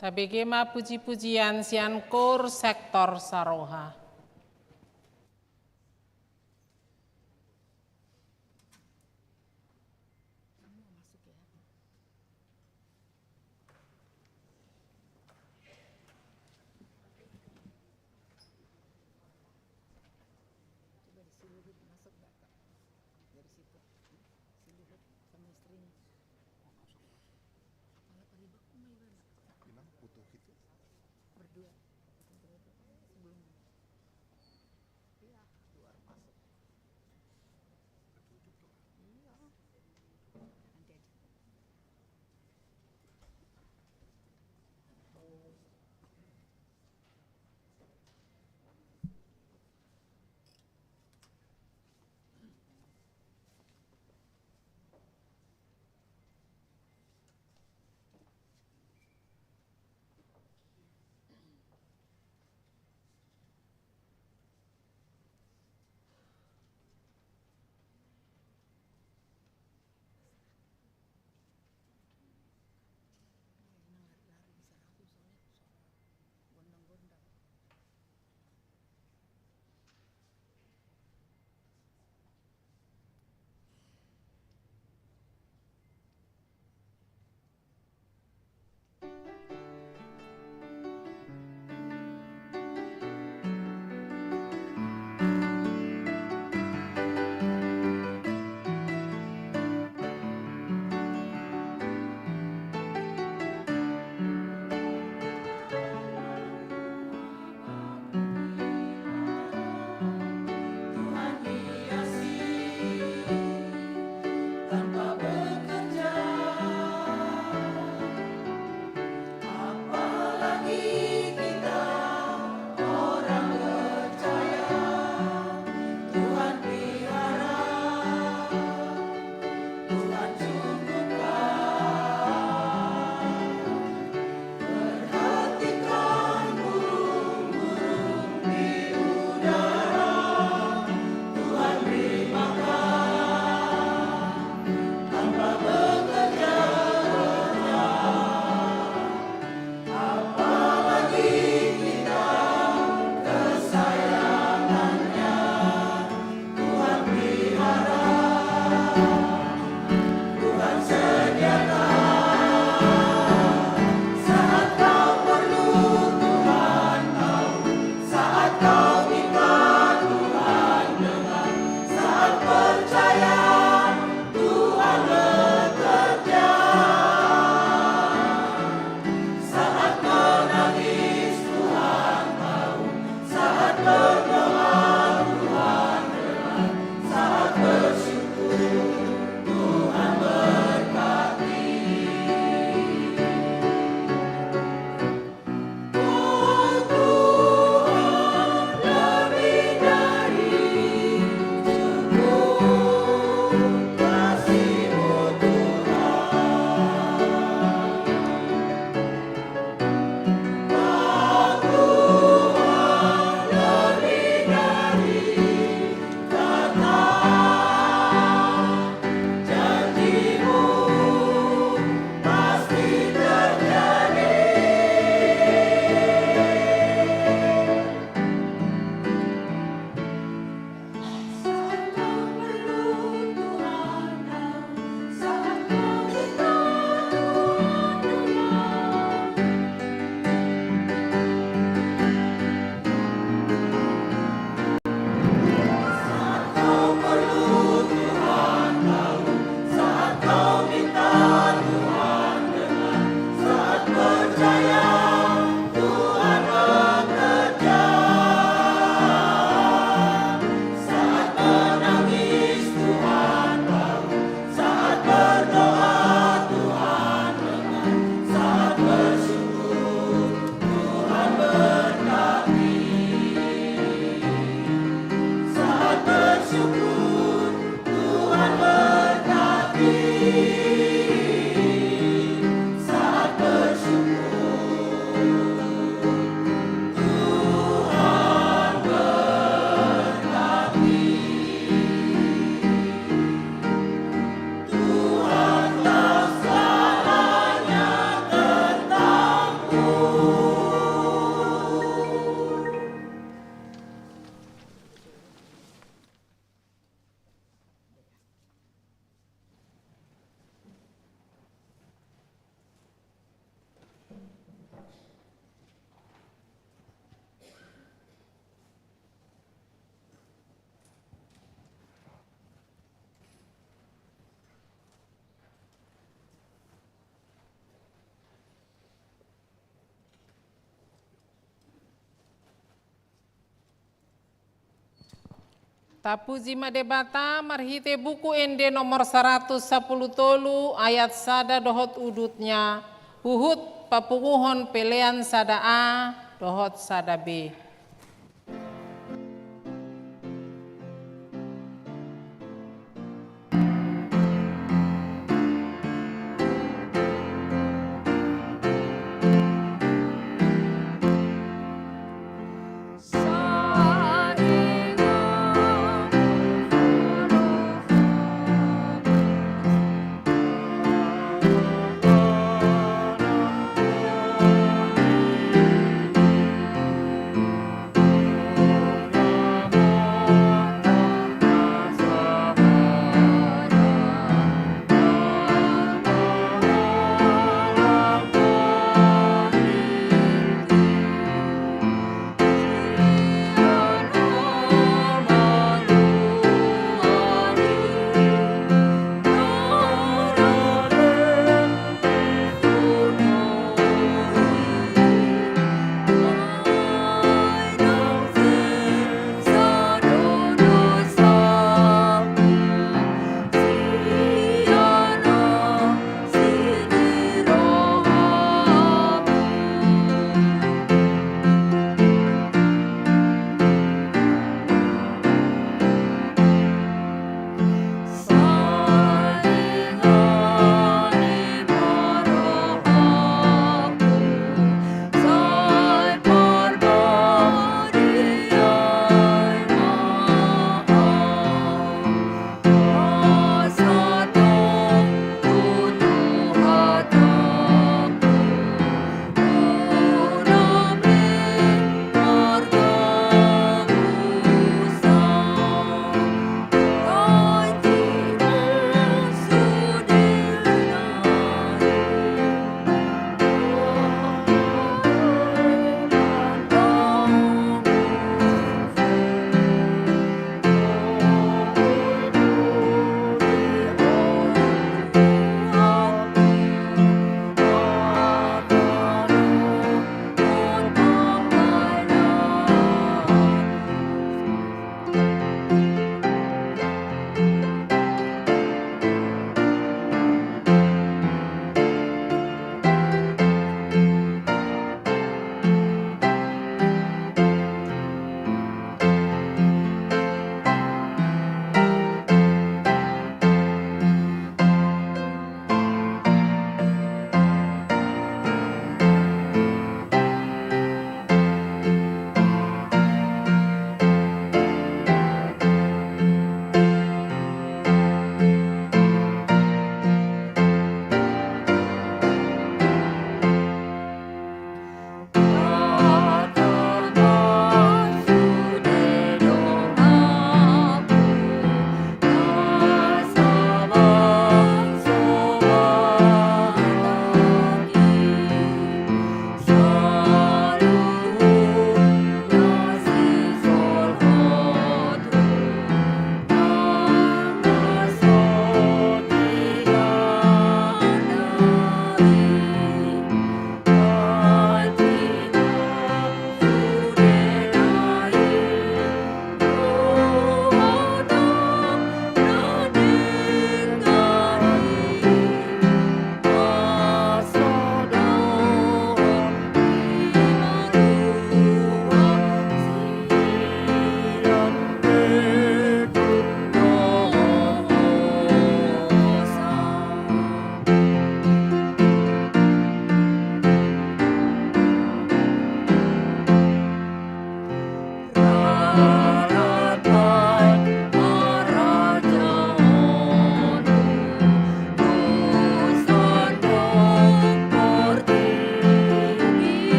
Tabege ma puji-pujian sian Koor Sektor Saroha. Tapuji ma Debata marhite buku ende nomor saratus sapulu tolu ayat sada dohot udutna, huhut papunguhon pelean sada A dohot sada B.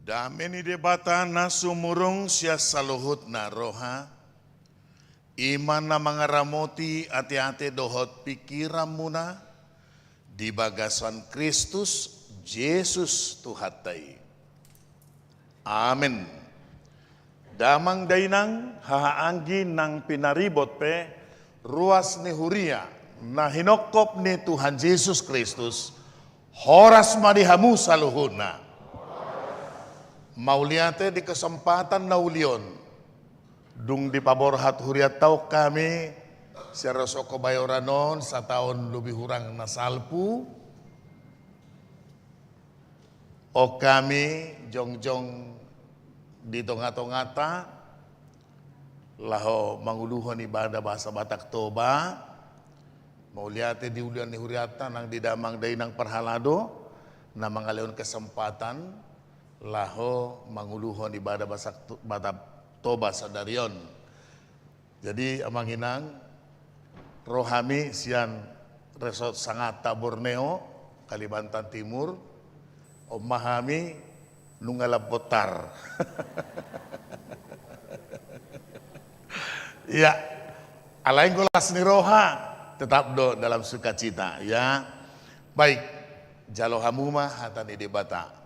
Dame ni Debata na sumurung sian saluhutna roha, i ma na mangaramoti ateate dohot pingkiranmuna di bagasan Kristus Jesus Tuhanta i. Amen. Damang dainang, hahaanggi nang pinaribot pe, ruas ni huria na hinophop ni Tuhan Jesus Kristus, horas ma di hamu saluhutna. Mauliate di kesempatan na uli on, dung dipaborhat hurianta on hami sian Rosok Kebayoran on sataon lobi hurang na salpu. On hami jongjong di tongatonganta laho manguluhon ibadah bahasa Batak Toba. Mauliate di uli ni hurianta nang di damang dainang parhalado na mangalehon kesempatan laho manguluhon ibadah bahasa Batak Toba sadari on. Jadi amang inang, ro hami sian Resort Sangatta Borneo, Kalimantan Timur. On ma hami, nunga lam bontar. Iya. Alai anggo las ni roha, tetap do dalam sukacita, ya. Baik, jalo hamu ma hata ni Debata.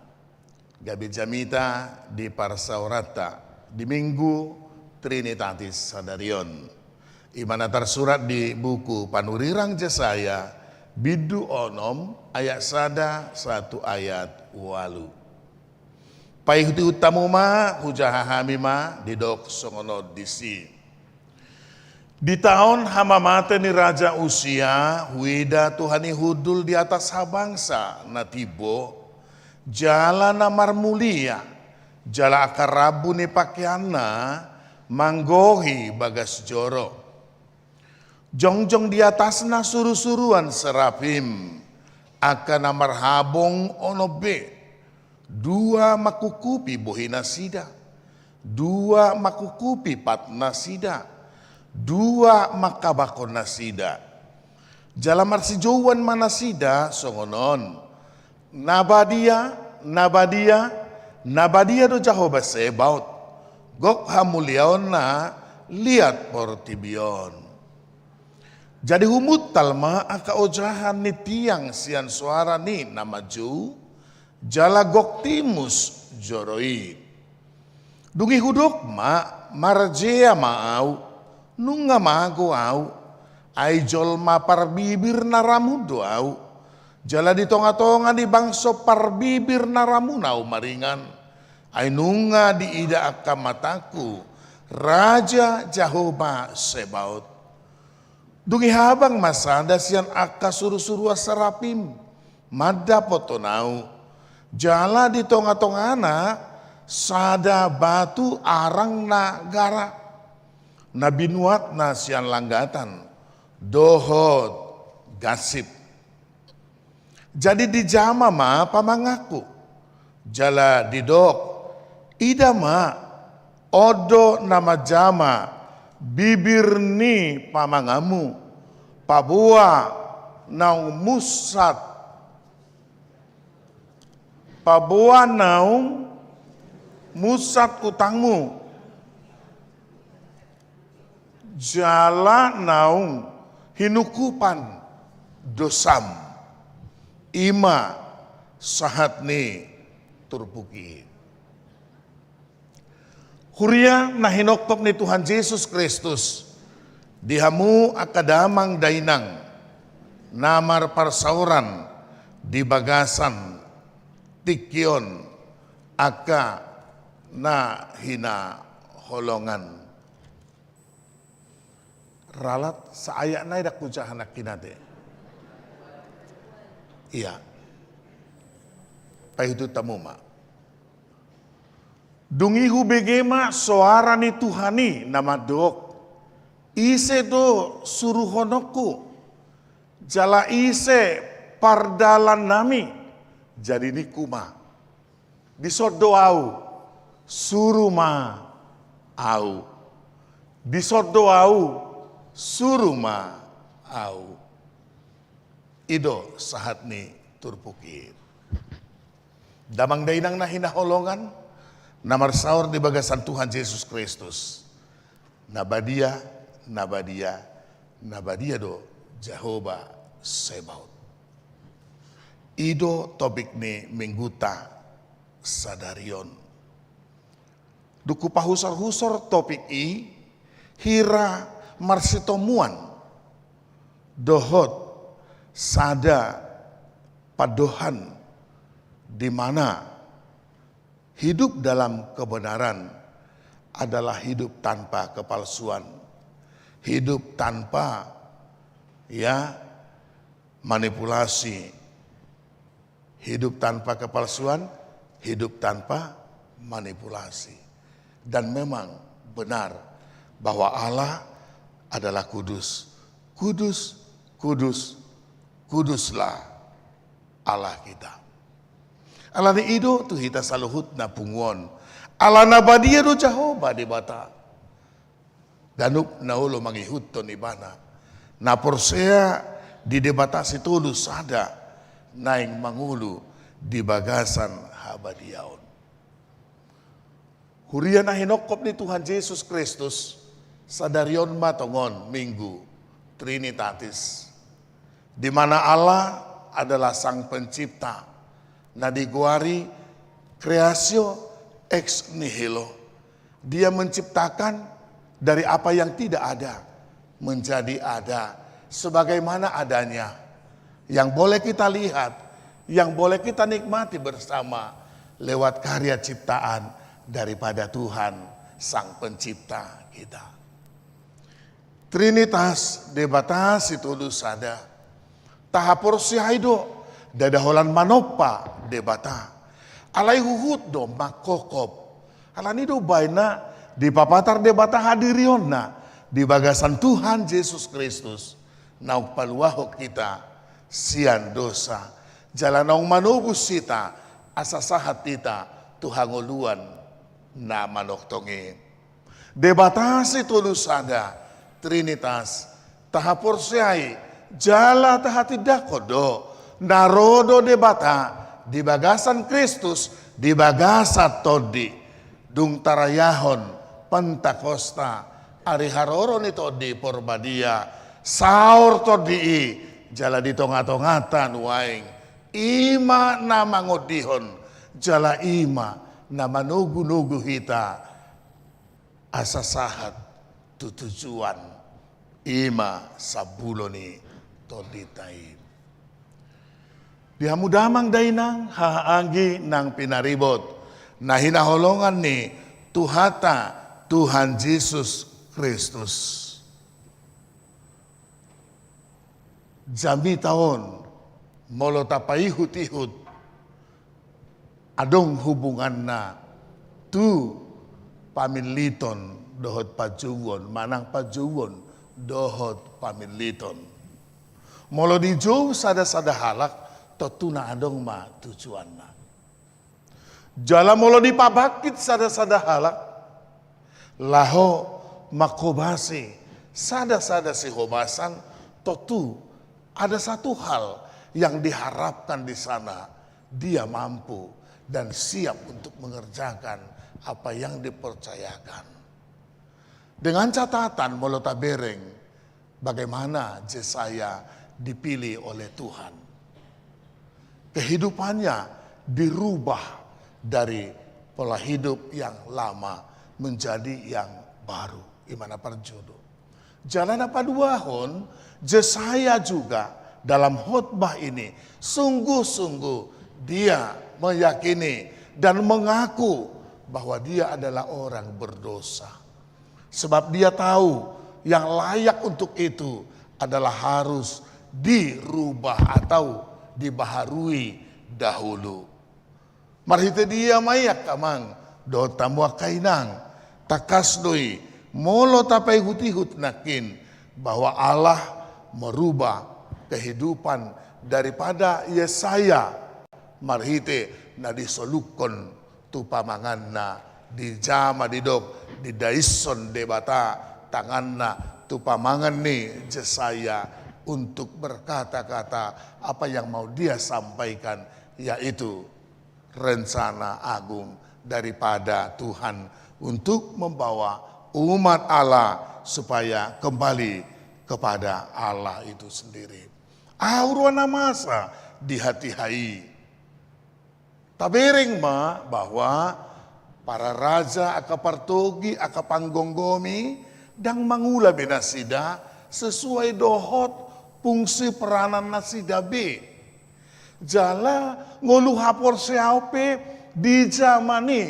Gabe jamita di parsaoranta di Minggu Trinitatis sadari on. I ma na tarsurat di buku panurirang Jesaya, bindu onom, ayat sada sahat tu ayat ualu. Paihutihut hamu ma, hujaha hami ma, didok songon on disi. Di taon hamamate ni Raja Usia, huida Tuhan i hundul di atas habangsa na timbo, jala na marmulia, jala angka rambu ni pakeanna manggohi bagas joro. Jongjong di atasna surusuruan serafim, angka na marhabong onom be. Dua mangkukupi bohinasida, dua mangkukupi patnasida, dua mangkabakonnasida. Jala marsijouan ma nasida songon on: Na badia, na badia, na badia do Jahowa Sebaot, gok hamuliaonna liat portibi on. Jadi humuntal ma angka ojahan ni tiang sian soara ni na manjou, jala gok timus joro i. Dung i hudok ma: Marjea ma ahu, nunga mago ahu, ai jolma parbibir na ramun do ahu, jala di tongatonga ni bangso parbibir na ramun ahu maringan, ai nunga diida angka matangku Raja Jahowa Sebaot. Dung i habang ma sada sian angka surusuruan serafim mandapothon ahu, jala di tongatongana sada batu arang na gara, na binuatna sian langgatan dohot gansip. Jadi dijama ma pamanganku, jala didok: Ida ma, on do na manjama bibir ni pamanganmu, paboa naung musat, paboa naung musat utangmu, jala naung hinungkupan dosam. I ma sahat ni turpuk i. Huria na hinophop ni Tuhan Jesus Kristus, di hamu angka damang dainang na marparsaoran di bagasan tingki on, angka na hinaholongan. Ralat saayat nai, ndang hujaha nangkin ate. Iya. Paihutihut hamu ma. Dung i hubege ma soara ni Tuhan i na mandok: Ise do suruhononku? Jala ise pardalannami? Jadi ningku ma: Dison do ahu, suru ma ahu. Dison do ahu, suru ma ahu. I do sahat ni turpuk i. Damang dainang na hinaholongan, Na marsaor di bagasan Tuhan Jesus Kristus. Na badia, na badia, na badia do Jahowa Zebaot. I do topik ni mingguta sadari on. Dung hupahusorhusor topik i, hira marsitomuan dohot sada pandohan di mana hidup dalam kebenaran adalah hidup tanpa kepalsuan, hidup tanpa, ya, manipulasi, hidup tanpa kepalsuan, hidup tanpa manipulasi. Dan memang benar bahwa Allah adalah kudus. Kudus, kudus, kuduslah Allah kita. Alani i do tu hita saluhutna punguon, ala na badia do Jahowa Debata. Ganup na olo mangihuthon Ibana, na porsea di Debata Sitolu Sada, naeng mangolu di bagasan habadiaon. Huria na hinophop ni Tuhan Jesus Kristus, sadari on ma tongon Minggu Trinitatis, di mana Allah adalah Sang Pencipta, na digoari creatio ex nihilo. Dia menciptakan dari apa yang tidak ada menjadi ada, sebagaimana adanya, yang boleh kita lihat, yang boleh kita nikmati bersama lewat karya ciptaan daripada Tuhan, Sang Pencipta kita. Trinitas, Debata Sitolu Sada. Tahaporseai do, ndada holan manompa Debata. Alai huhut do mangkophop. Alani do baen na dipapatar Debata hadirionna di bagasan Tuhan Jesus Kristus, naung paluahon hita sian dosa, jala naung manobus hita asa sahat hita tu hangoluan na manongtong i. Debata Sitolu Sada, Trinitas, tahaporseai jala tahatindangkon do, na ro do Debata di bagasan Kristus, di bagasan Tondi. Dung tarayahon Pentakosta, ari haroro ni Tondi Porbadia, saor Tondi i jala di tongatonganta nuaeng. I ma na mangondihon, jala i ma na manogunogu hita asa sahat tu tujuan, i ma sambulo ni tondinta i. Di hamu damang dainang, hahaanggi nang pinaribot, na hinaholongan ni Tuhanta Tuhan Jesus Kristus. Jamita on, molo tapaihutihut, adong hubunganna tu pamilliton dohot panjouon, manang panjouon dohot pamilliton. Molo dijou sadasada halak, tontuna adong ma tujuanna. Jala molo dipabangkit sadasada halak laho manghobasi sadasada sihobasan, tontu ada satu hal yang diharapkan di sana, dia mampu dan siap untuk mengerjakan apa yang dipercayakan. Dengan catatan, molo tabereng bagaimana Jesaya dipilih oleh Tuhan. Kehidupannya dirubah dari pola hidup yang lama menjadi yang baru. I ma na parjolo. Jala na paduahon, Jesaya juga dalam khotbah ini sungguh-sungguh dia meyakini dan mengaku bahwa dia adalah orang berdosa. Sebab dia tahu yang layak untuk itu adalah harus dirubah atau dibaharui dahulu. Marhite dia ma i, angka amang dohot hamu angka inang, tangkas do i, molo tapaihutihut nangkin, bahwa Allah merubah kehidupan daripada Yesaya marhite na disolukhon tu pamanganna, dijama, didok, didaishon Debata tanganna tu pamangan ni Jesaya untuk berkata-kata apa yang mau dia sampaikan, yaitu rencana agung daripada Tuhan untuk membawa umat Allah supaya kembali kepada Allah itu sendiri. Aha rupa na masa di hatiha i? Tabereng ma bahwa para raja angka partogi, angka panggomgomi, ndang mangula be nasida sesuai dohot fungsi peranan nasida be. Jala ngolu haporseaon pe di jaman i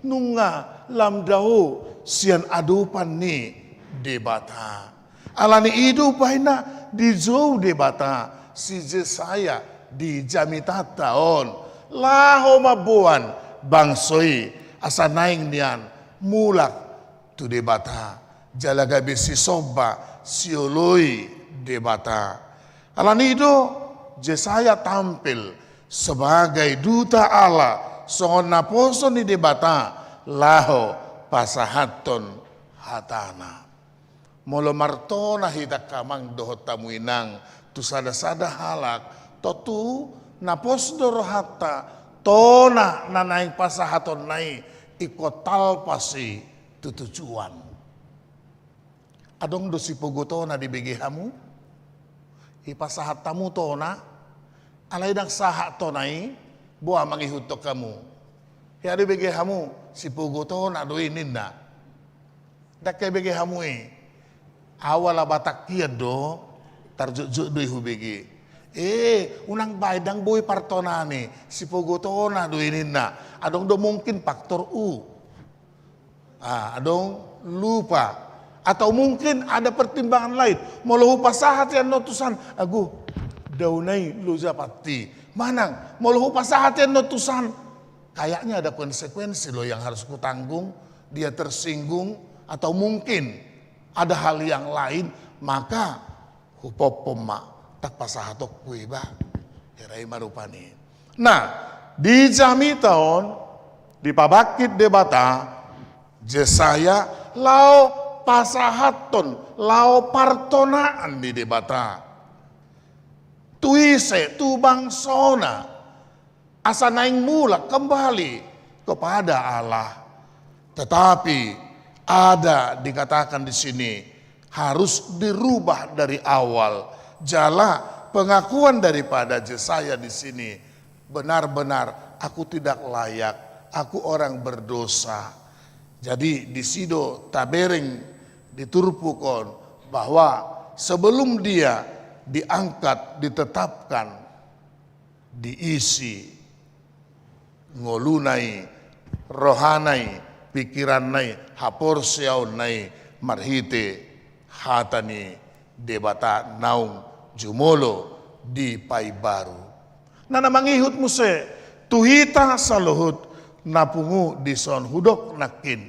nunga lam dao sian adopan ni Debata. Alani i do bahenna dijou Debata si Jesaya di jamitanta on, laho mamboan bangso i asa naeng nian mulak tu Debata, jala gabe sisomba sioloi Debata. Alani i do Jesaya tampil sebagai duta Allah, songon naposo ni Debata, laho pasahathon hatana. Molo martona hita angka amang dohot hamu inang tu sada-sada halak, tontu na pos do rohanta, tona na naeng pasahatonna i ingkon talpas i tu tujuan. Adong do sipogo tona dibege hamu? Ipasahat hamu tona, alai ndang sahat tona i, boha mangihuthon hamu? Hea do ibege hamu, sipogo tona do i ninna. Ndang hea ibege hamu i. Au ala Batak hian do, tarjotjot do i hubege. E, unang baen, ndang boi partonaan i, sipogo tona do i ninna. Adong do mungkin faktor u. Ah, adong lupa. Atau mungkin ada pertimbangan lain. Molo hupasahat i annon tusan, agu, daona i loja pasti. Manang, molo hupasahat i annon tusan, kayaknya ada konsekuensi loh yang harus kutanggung, dia tersinggung, atau mungkin ada hal yang lain, maka hupompom ma, ndang pasahatonku iba. Hera i ma rupani. Nah, di jamita on, dipabangkit Debata, Jesaya laho pasahathon, laho partonaan ni Debata. Tu ise, tu bangsona. Asa naeng mulak kembali kepada Allah. Tetapi ada dikatakan di sini harus dirubah dari awal. Jala pengakuan daripada Jesaya di sini, benar-benar aku tidak layak, aku orang berdosa. Jadi disi do tabereng di turpuk on bahwa sebelum dia diangkat, ditetapkan, diisi ngoluna i, rohana i, pikiranna i, haporseaonna i marhite hata ni Debata naung jumolo dipaimbaru. Nah, na mangihut muse tu hita saluhut na pungu dison, hudok nangkin.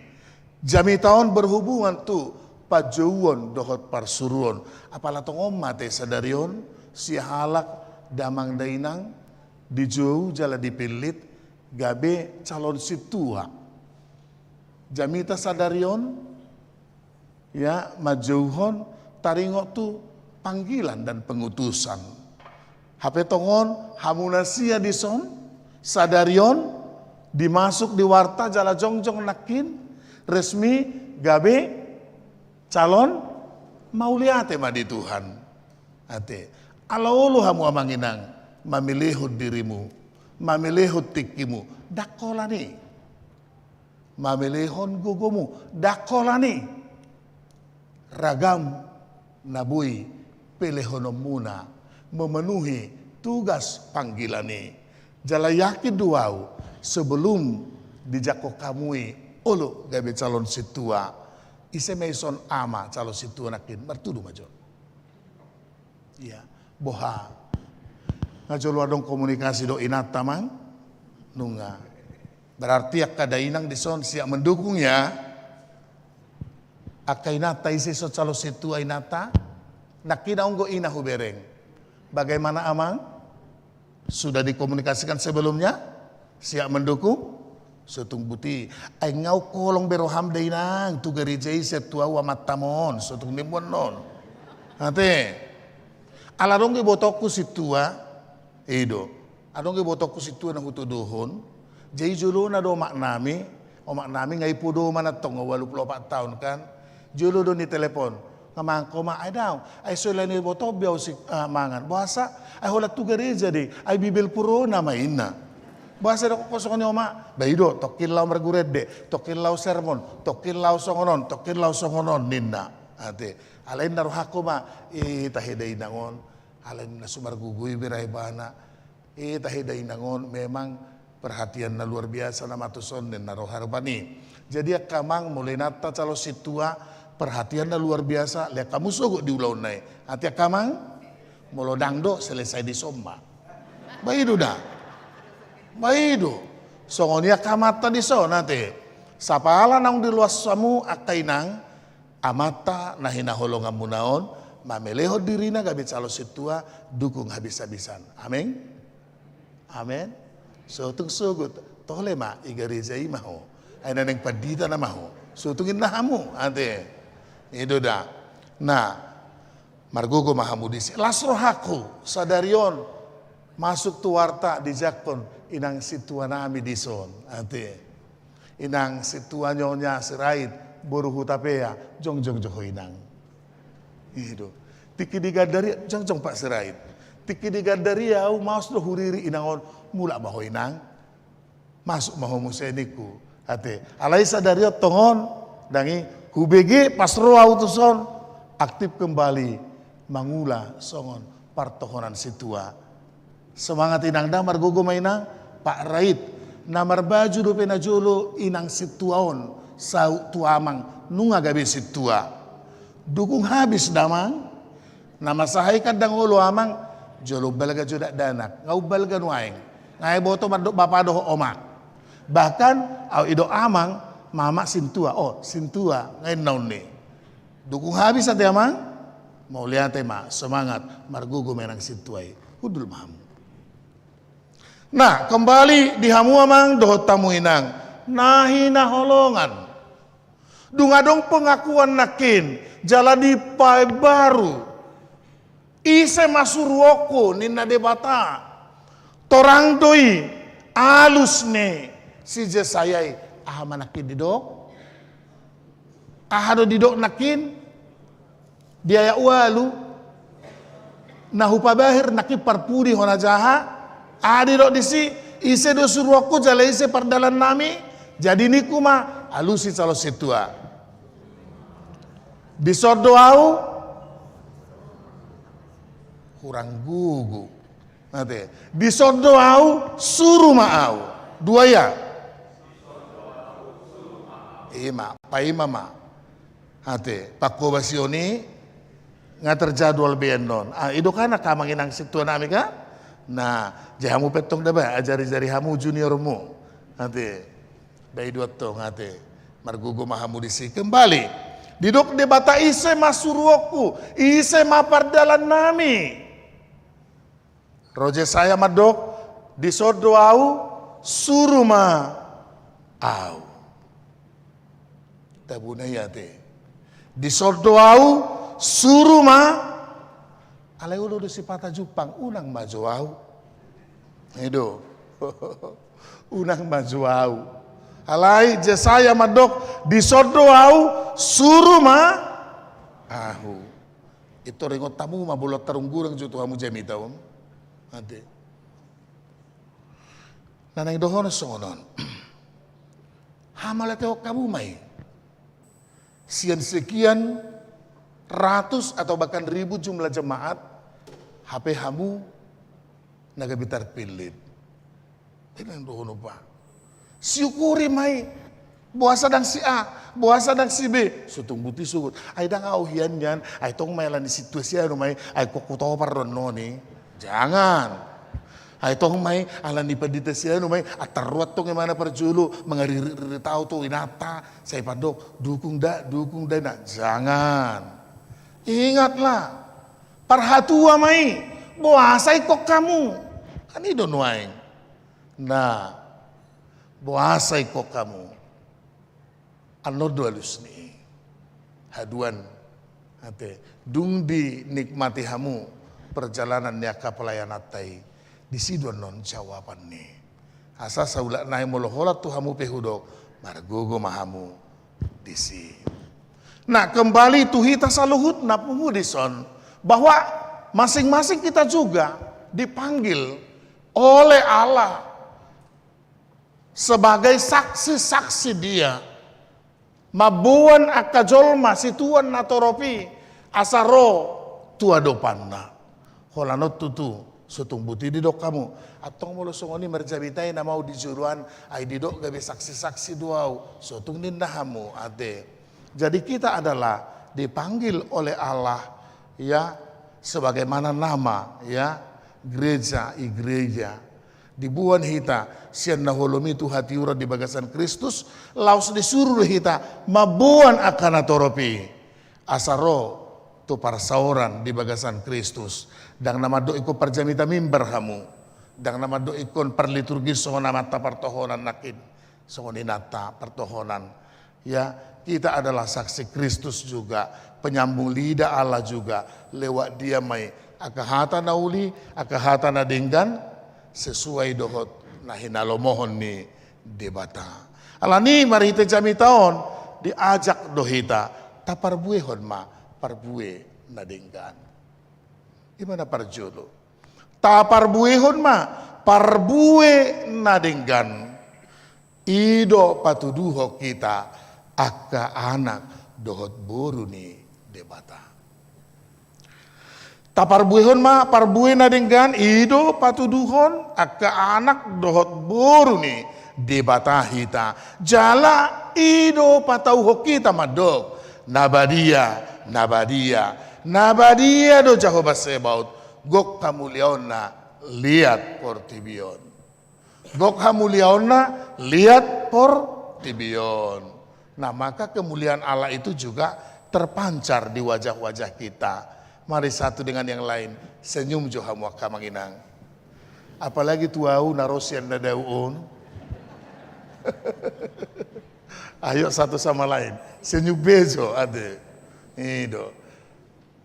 Jamita on berhubungan tu panjouon dohot parsuruon. Apala tongon ma ate sadari on, sian halak damang dainang, dijou jala dipillit gabe calon sintua. Jamita sadari on, ya, manjouhon taringot tu panggilan dan pengutusan. Hape tongon hamu na sia dison, sadari on, dimasuk di warta jala jongjong nangkin, resmi gabe calon, mauliate ma di Tuhan. Ate, ala olo hamu amang inang, mamelehon dirimu, mamelehon tingkimu, ndang holan i. Mamelehon gogomu, ndang holan i. Ragam na boi pelehononmuna memenuhi tugas panggilan i. Jala yakin do au, sebelum dijangkon hamu i olo gabe calon sintua, ise ma ison ama calon sintua nangkin, martudu ma jo. Iya, boha. Nga jolo adong komunikasi dohot inanta, amang? Nunga. Berarti angka dainang dison siap mendukung, ya. Angka inanta, ise ison calon sintua inanta? Nangkin adong do ina hubereng. Bagaimana, amang? Sudah dikomunikasikan sebelumnya? Siap mendukung? Sotung boti. Ai nga ungkolong be roham dainang tu gareja i sian tu au amantam on, sotung nimmu annon. Ate. Ala adong do ibotongku sintua, i do. Adong do ibotongku sintua na hutuduhon, Jadi jolona do omak nami, omak nami nga i podoman antong, ualu pulu opat taon kan. Jolo do ni telepon, nga mangan ho ma, ai daong, ai so lani boto be au si, ah, mangan. Boasa, ai holan tu gareja do i, ai Bibel purona ma inna. Boasa didok ho songon i omak, ba i do, tongkin laho marguru ende, tongkin laho sermon, tongkin laho songon on, tongkin laho songon on ninna. Ate, alai na rohangku ma, i tahe da inang on, alai na so margogo i bere ibana. I tahe da inang on memang perhatian na luar biasa nama tuson ninna roha rupani. Jadi angka amang, molo inanta calon sintua, perhatian na luar biasa, lehon hamu sogot di ulaonna i. Ate angka amang, molo dang do selesai dison ma. Ba i do da. Ba i do. Songon i angka amanta dison ate. Sapala naung diloas hamu angka inang, amanta na hinaholonganmuna on, mamelehon dirina gabe calon sintua, dukung habis-habisan. Amen. Amen. So tung sogot, tole ma i gareja i ma ho. Ai na naeng pandita nama ho. So tung inna hamu, ate. I do da. Na, margogo ma hamu disi. Las rohangku, sadari on, masuk tu warta dijangkon inang sintua nami dison, ate. Inang sintua Nyonya Sirait, boru Hutapea, jongjong jo ho inang. I do. Tingki di Gandaria, jongjong Pak Sirait. Tingki di Gandaria au maos do huriri inang on, mulak ma ho inang. Masuk ma ho muse ningku. Ate, alai sadari on tongon, dang i, hubege pas ro au tuson, aktif kembali mangula songon partohonan sintua. Semangat inang da, margogo ma inang, Pak Rait. Na marbaju dope na jolo inang sintua on, saut tu amang, nunga gabe sintua. Dukung habis da amang. Na masa i kan dang olo amang, jolo umbalga jo dakdanak, nga umbalga nuaeng. Nga iboto mandok bapa dohot omak. Bahkan, au idok amang, mama sintua, o, sintua, nga inna on ni. Dukung habis ate amang, mauliate ma, semangat, margogo ma inang sintua i. Hundul ma hamu. Na, kembali di hamu amang, dohot hamu inang. Na hinaholongan. Dung adong pengakuan nangkin, jala dipabaru. Ise ma suruonku, ninna Debata. Torang do i, alus ni si Jesaya i. Aha ma nangkin didok? Aha do didok nangkin? Di ayat ualu, na hupabahen nangkin parpudi hona jaha, aha didok disi, ise do suruonku jala ise pardalan nami, jadi ningku ma, alusi calon sintua. Dison do au, hurang gogo. Ate, dison do au, suru ma au. Dua ia. Ima, paima ma. Ate, pangkobasion i, nga terjadwal be annon. Ah, i do kan angka amang inang sintua nami kan? Na, jadi hamu pe antong da ba, ajari-jari hamu juniormu. Ate, ba i do antong ate. Margogo ma hamu disi kembali. Didok Debata ise ma suruonku, ise ma pardalan nami. Ro Jesaya mandok, dison do au, suru ma au. Tabuna i ate. Dison do au, suru ma. Alai olo do sipata jumpang, unang ma jo au. I do. Unang ma jo au. Alai Jesaya mandok, dison do au, suru ma ahu. Ito ringot hamu ma bolon tarunggurang jo tu hamu jamita on. Ate. Na naeng dohonon songon on. Hamauliatehon hamu ma i. Sian sekian ratus atau bahkan ribu jumlah jemaat, hape hamu na gabe tarpillit. Inang dohonon ba. Siukuri ma i. Boasa dang si A, boasa dang si B. Sotung buti suhut. Ai dang au hian nian, ai tong ma i ala ni sintua si anu ma i, ai kok hutopar do annon i. Jangan. Ai tong ma i ala ni pandita si anu ma i, antar roa tong imana parjolo, mangaririt-ririt au tu inanta, sai pandok, dukung da, dukung da, na. Jangan. Ingatlah. Parhatua ma i, boasa ingkon hamu. Kan i do nuaeng. Na, boasa ingkon hamu. Annon do alus ni i. Haduan, ate, dung dinikmati hamu perjalanan ni angka pelayananta i, disi do annon jawaban ni i. Asa saulak nai molo holan tu hamu pe hudok, margogo ma hamu disi. Nah, kembali tu hita saluhutna pungu dison, bahwa masing-masing kita juga dipanggil oleh Allah sebagai saksi-saksi Dia, mamboan angka jolma situan na torop i asa ro tu adopanna. Holan on tutu, so tung buti didok hamu. Antong molo songon i marjamita i na mau di joloan, ai didok gabe saksi-saksi do au, so tung ninna hamu ate. Jadi kita adalah dipanggil oleh Allah, ya, sebagaimana nama, ya, gereja, igreja. Diboan hita sian na holom i tu hatiuron di bagasan Kristus, laos disuru do hita mamboan angka na torop i asa ro tu parsaoran di bagasan Kristus. Ndang na mandok ingkon parjamita mimbar hamu, ndang na mandok ingkon parliturgis songon amanta partohonan nangkin, songon inanta partohonan. Ya, kita adalah saksi Kristus juga, penyambung lidah Allah juga, lewat Dia ma i angka hata na uli, angka hata na denggan, sesuai dohot na hinalomohon ni Debata. Alani marhite jamita on diajak do hita, taparbuehon ma parbue na denggan. I ma na parjolo. Taparbuehon ma parbue na denggan. I do patuduhon hita angka anak dohot boru ni Debata. Taparbuehon ma parbue na denggan, i do patuduhon angka anak dohot boru ni Debata hita. Jala i do patauhon hita mandok, na badia, na badia, na badia do Jahowa Sebaot, gok hamuliaonna liat portibi on. Gok hamuliaonna liat portibi on. Nah, maka kemuliaan Allah itu juga terpancar di wajah-wajah kita. Mari satu dengan yang lain, senyum jo hamu angka amang inang. Apalagi tu au na ro sian na dao on. Ayo satu sama lain, senyum be jo ate. I do.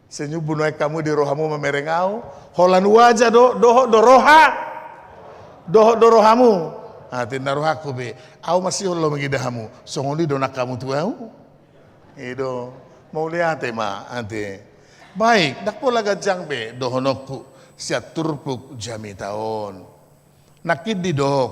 Senyum be nuaeng hamu di rohamu mamereng au, holan wajah do, dohot do roha, dohot do rohamu. Ate na rohangku be, au masihol do mangida hamu, songon i do nang hamu tu au. I do, mauliate ma ate. Baik, ndang pola ganjang be dohononku sian turpuk jamita on. Nangkin didok,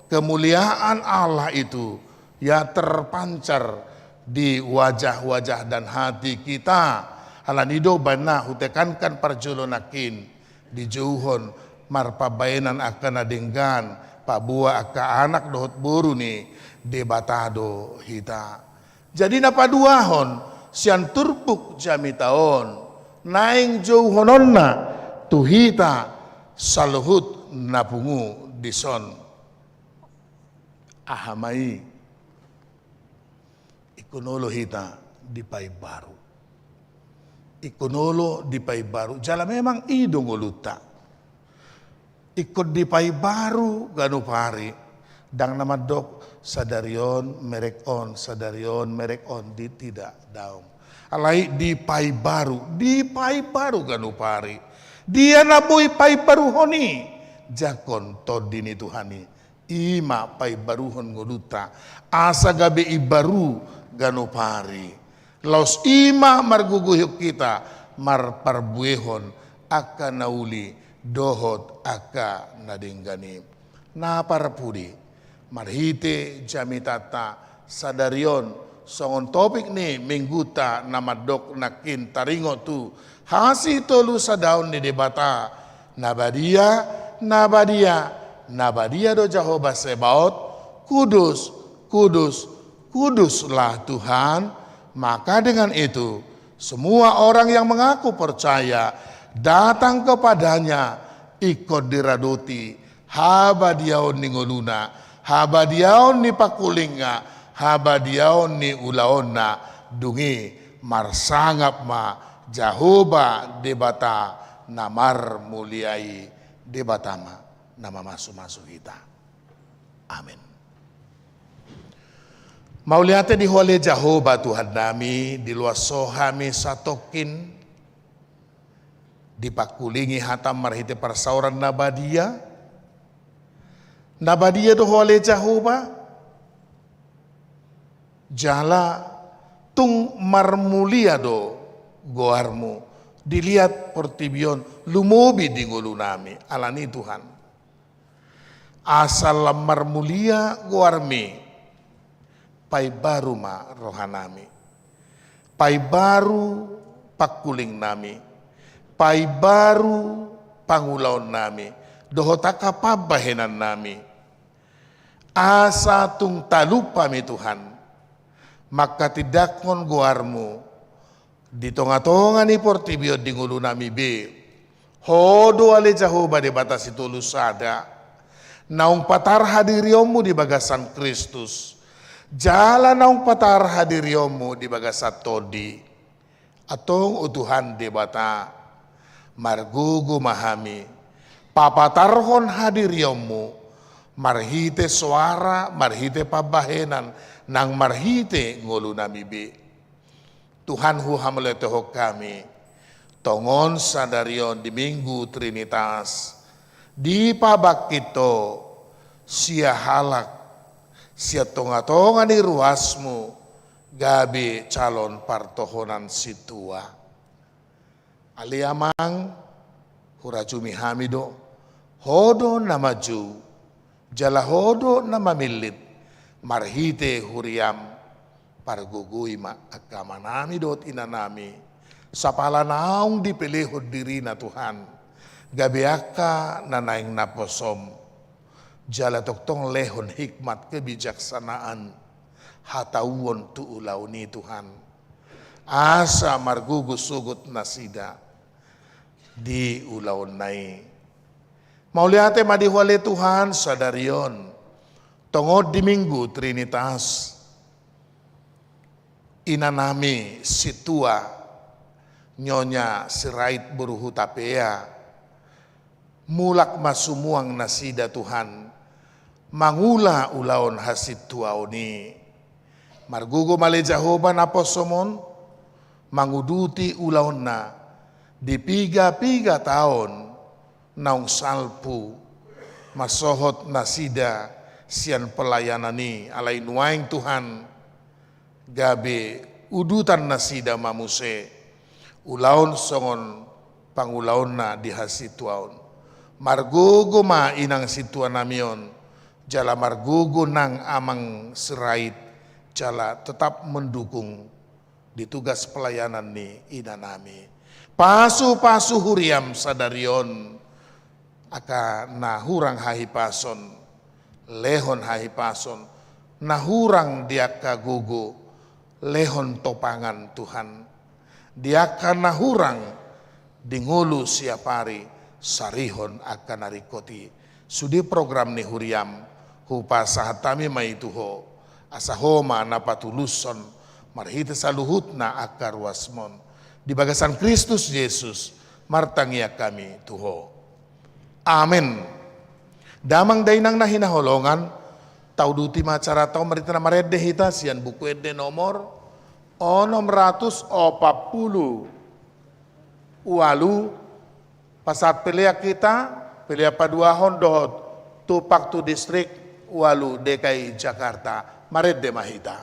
kemuliaan Allah itu, ya, terpancar di wajah-wajah dan hati kita. Alani do baen na hutekankan parjolo nangkin, dijouhon marpambaenan angka na denggan, paboa angka anak dohot boru ni Debata do hita. Jadi na paduahon sian turpuk jamita on, naeng jouhononna tu hita saluhut na pungu dison. Aha ma i? Ingkon olo hita dipaimbaru. Ingkon olo dipaimbaru. Jala memang i do ngolunta. Ingkon dipaimbaru ganup ari. Ndang na mandok sadari on merek on, sadari on merek on, di, tidak, daong. Alai dipaimbaru, dipaimbaru ganup ari. Dia na boi paimbaruhon i? Jangkon Tondi ni Tuhan i. I ma paimbaruhon ngolunta, asa gabe imbaru ganup ari. Laos i ma margogoihon hita marparbuehon angka na uli dohot angka na denggan i. Na parpudi, marhite jamitanta sadari on, songon topik ni mingguta na mandok nangkin taringot tu hasitolusadahon ni Debata, na badia, na badia, na badia do Jahowa Sebaot, kudus, kudus, kuduslah Tuhan. Maka dengan itu, semua orang yang mengaku percaya datang kepada-Nya, ingkon diradoti habadiaon ni ngoluna, habadiaon ni pangkulingna, habadiaon ni ulaonna, dung i marsangap ma Jahowa Debata na marmulia i. Debata ma na mamasumasu hita. Amen. Mauliate di Ho ale Jahowa Tuhannami, diloas Ho hami satongkin, dipangkulingi hataM marhite parsaoran na badia, Na badia do Ho ale Jahowa, jala tung marmulia do goarMu. Diliat portibi on, lumobi di ngolunami. Alani Tuhan, asa lam marmulia goarMi, paimbaru ma rohanami, paimbaru pangkulingnami, paimbaru pangulaonnami, dohot angka pambahenannami. Asa tung talup hami Tuhan, manghatindanghon goarMu di tongatonga ni portibi on di ngolunami be. Ho do ale Jahowa Debata Sitolu Sada, naung patar hadirionMu di bagasan Kristus, jala naung patar hadirionMu di bagasan Tondi. Antong o Tuhan Debata, margogo ma hami papatarhon hadirionMu marhite soara, marhite pambahenan, nang marhite ngolunami be. Tuhan, huhamauliatehon hami, tongon sadari on di Minggu Trinitas, dipabangkit Ho sia halak sian tongatonga ni ruasMu gabe calon partohonan sintua. Ale Amang, hurajumi hami do, Ho do na manjou, jala Ho do na mamillit, marhite huriaM, pargogoi ma angka amanami dohot inanami, sapala naung dipelehon dirina Tuhan, gabe angka na naeng naposoM, jala tongtong lehon hikmat kebijaksanaan, hatauon tu ulaon i Tuhan. Asa margogo sogot nasida di ulaonna i. Mauliate ma di Ho ale Tuhan sadari on. Tongon di Minggu Trinitas, inanami sintua, Nyonya Sirait boru Hutapea, mulak ma sumuang nasida Tuhan, mangula ulaon hasintuaon i. Margogo ma ale Jahowa naposoM on, manguduti ulaonna di piga-piga taon naung salpu, mansohot nasida sian pelayanan i, alai nuaeng Tuhan, gabe udutan nasida ma muse ulaon songon pangulaonna di hasintuaon. Margogo ma inang sintuanami on, jala margogo nang Amang Sirait, jala tetap mendukung di tugas pelayanan ni inanami. Pasupasu huriaM sadari on, angka na hurang hahipason, lehon hahipason, na hurang di angka gogo, lehon topangan Tuhan. Di angka na hurang di ngolu siapari, sarihon angka na ringkot i. Sude program ni huriaM, hupasahat hami ma i tu Ho, asa Ho ma na patulushon, marhite saluhutna angka ruasMon. Di bagasan Kristus Jesus, martangiang hami tu Ho. Amen. Damang dainang na hinaholongan, tauduti ma acaranta on, marhite na marende hita sian Buku Ende nomor onom ratus opat pulu ualu, pasahat pelean hita, pelean paduahon dohot tumpak tu Distrik Ualu D K I Jakarta. Marende ma hita.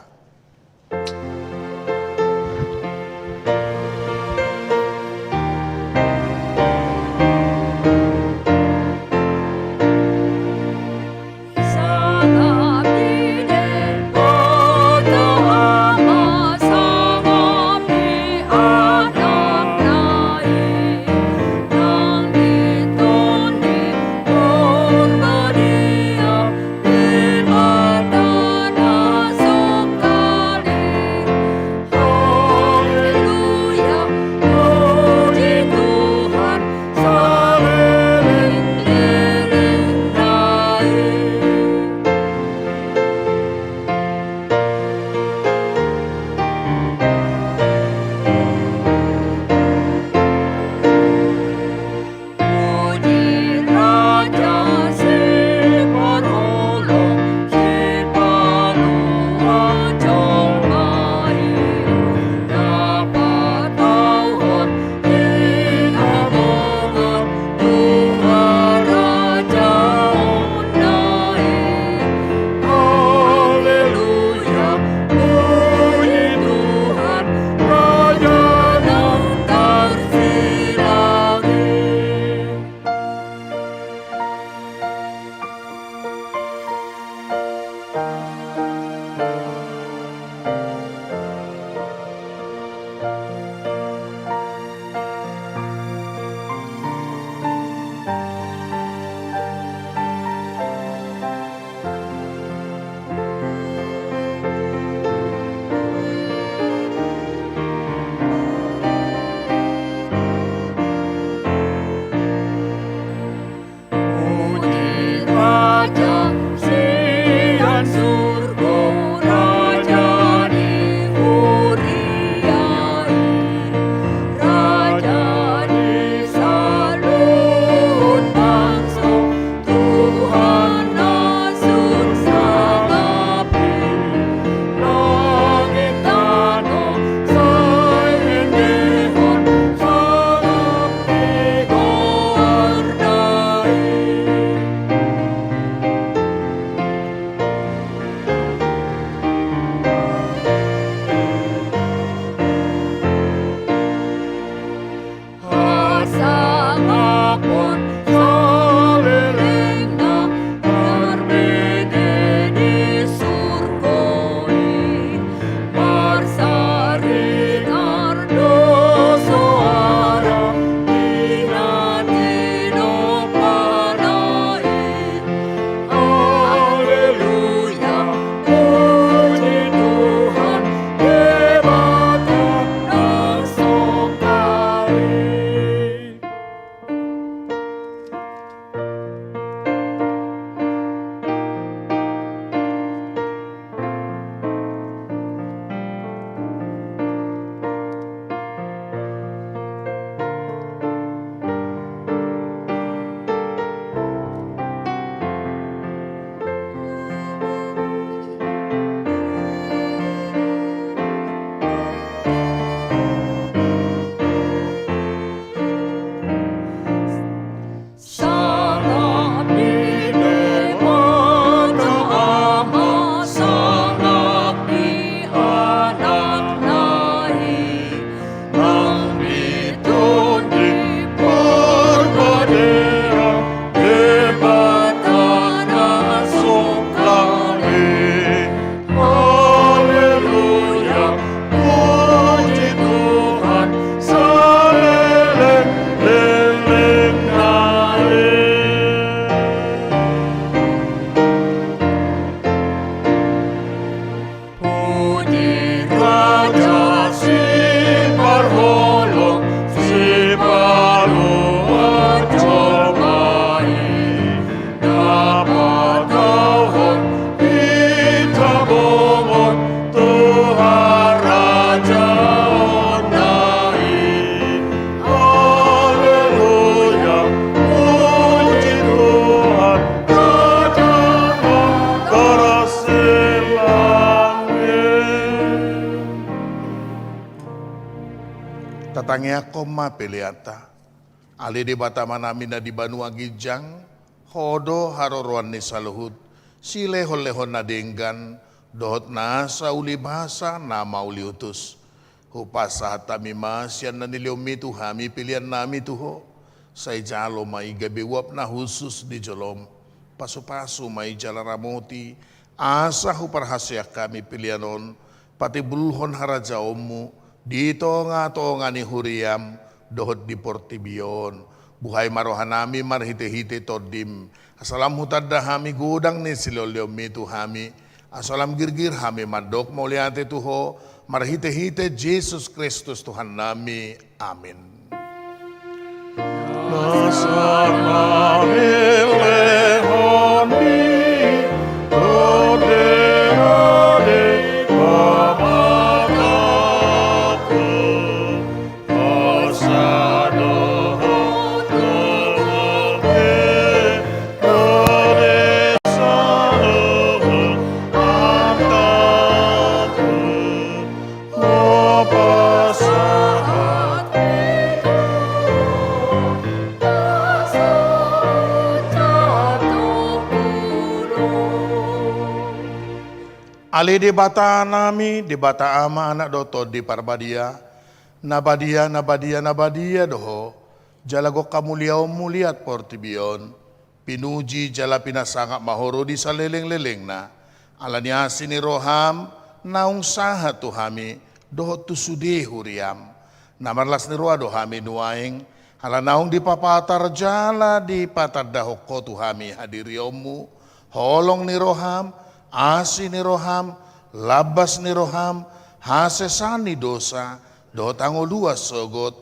Tangiangkon ma peleanta. Ale Debata Amanami na di banua ginjang, Ho do haroroan ni saluhut silehonlehon na denggan dohot nasa ulibasa na mauliutus. Hupasahat hami ma sian na nilehonmi tu hami peleannami tu Ho. Sai jalo ma i gabe uap na hushus di jolom. Pasupasu ma i jala ramoti, asa huparhaseang hami pelean on patimbulhon harajaonmu di tongatonga ni huriam dohot di portibi on. Buhai ma rohanami marhitehite Tondim, asa lam hutanda hami godang ni silehonlehonmi tu hami, asa lam girgir hami mandok mauliate tu Ho, marhitehite Jesus Kristus Tuhannami. Amin. Ale Debata nami, Debata Ama, Anak dohot Tondi Parbadia, na badia, na badia, na badia do Ho, jala gok hamuliaonmu liat portibi on. Pinuji jala pinasangap ma Ho ro di salelenglelengna. Ala ni asi ni roham naung sahat tu hami dohot tu sude huriam. Na marlas ni roha do hami nuaeng, ala naung dipapatar jala dipatandahon Ho tu hami hadirionmu, holong ni roham, asi ni roham, lambas ni roham, hasesaan ni dosa, dohot hangoluan sogot,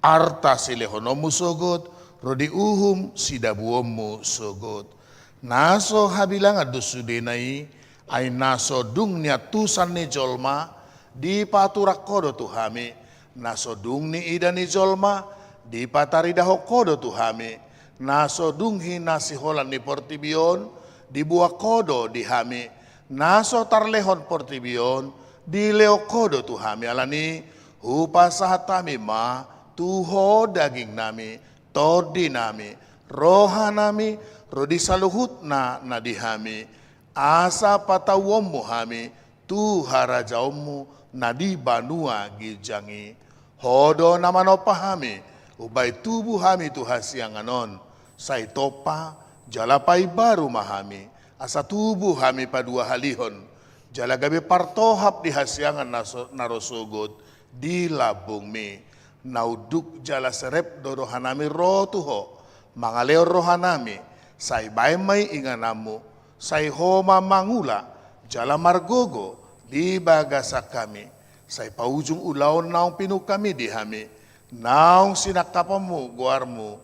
arta silehononmu sogot, ro di uhum sidabuonmu sogot. Na so habilangan do sudena i, ai na so dung niantusan ni jolma, dipaturak Ho do tu hami, na so dung niida ni jolma, dipataridahon Ho do tu hami, na so dung hinasiholan ni portibi on, dibuat Ho do di hami, na so tarlehon portibi on, dilehon Ho do tu hami. Ala ni i, hupasahat hami ma tu Ho dagingnami, tondinami, rohanami, ro di saluhutna na di hami, asa patauonmu hami tu harajaonmu na di banua ginjang i. Ho do na manompa hami, umbahen tubu hami tu hasiangan on, sai tompa jala paimbaru ma hami, asa tubu hami paduahalihon, jala gabe partohap di hasiangan na so-, na ro sogot di lambungmi. Na unduk jala serep do rohanami ro tu Ho, mangalehon rohanami, sai baen ma i ingananmu, sai Ho ma mangula jala margogo di bagasan hami, sai paujung ulaon naung pinungkami di hami, naung sinangkaponmu goarmu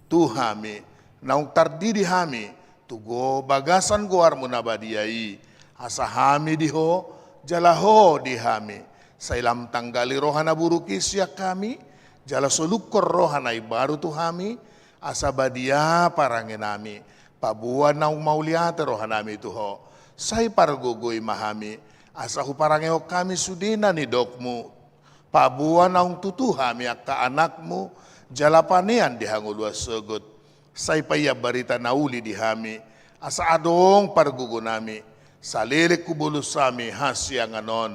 tu hami, naung tardidi hami tu go-, bagasan goarmu na badia i, asa hami di Ho, jala Ho di hami, sai lam tanggali roha na buruk i sian hami, jala solukkon roha na imbaru tu hami, asa badia parangenami, paboa naung mauliate rohanami tu Ho, sai pargogoi ma hami, asa huparangehon hami sude na nidokmu, paboa naung tutu hami angka anakmu, jala panean di hangoluan sogot. Sai paian barita na uli di hami, asa adong pargogonami, saleleng hubolus hami hasiangan on.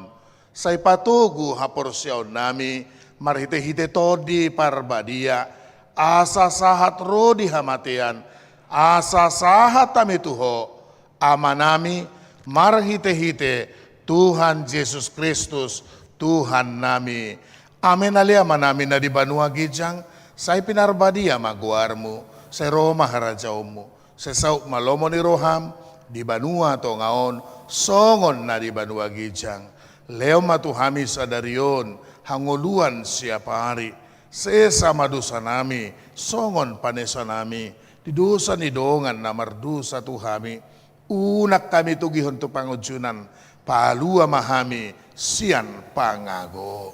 Sai patogu haporseaonnami, marhitehite Tondi Parbadia, asa sahat ro di hamatean, asa sahat hami tu Ho, Amanami, marhitehite Tuhan Jesus Kristus, Tuhannami. Amen. Ale Amanami na di banua ginjang, sai pinarbadia ma goarmu, sai ro ma harajaonmu, sai saut ma lomo ni roham, di banua tonga on, songon na di banua ginjang. Lehon ma tu hami sadari on hangoluan siapari, sesa ma dosanami, songon panesanami di dosa ni dongan na mardosa tu hami. Unang hami togihon tu pangunjunan, palua ma hami sian pangago.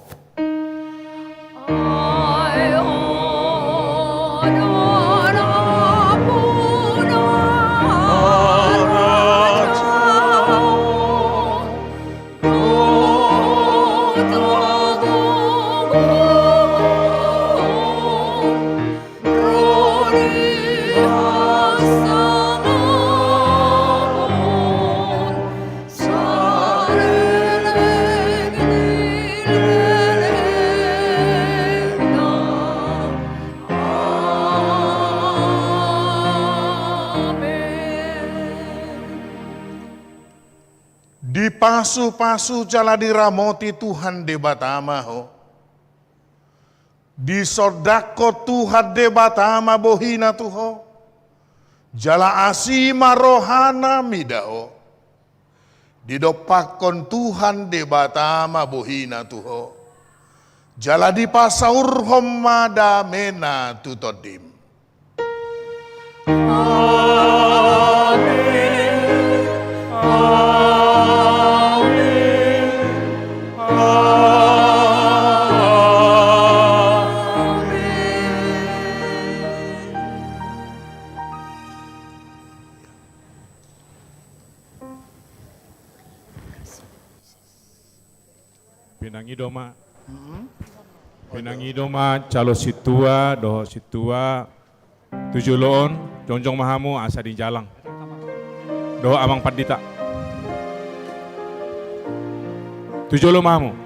Pasupasu jala diramoti Tuhan Debata ma ho. Disondangkon Tuhan Debata ma bohina tu ho. Jala asi ma rohana mida ho. Didompakkon Tuhan Debata ma bohina tu ho. Jala dipasaurhon ma damena tu tondim. Amen. Amen. Amen. Pinangido ma. Pinangido ma calon sintua dohot sintua tu jolo on, jongjong ma hamu asa dijalang. Dohot amang pandita. Tu jolo ma hamu.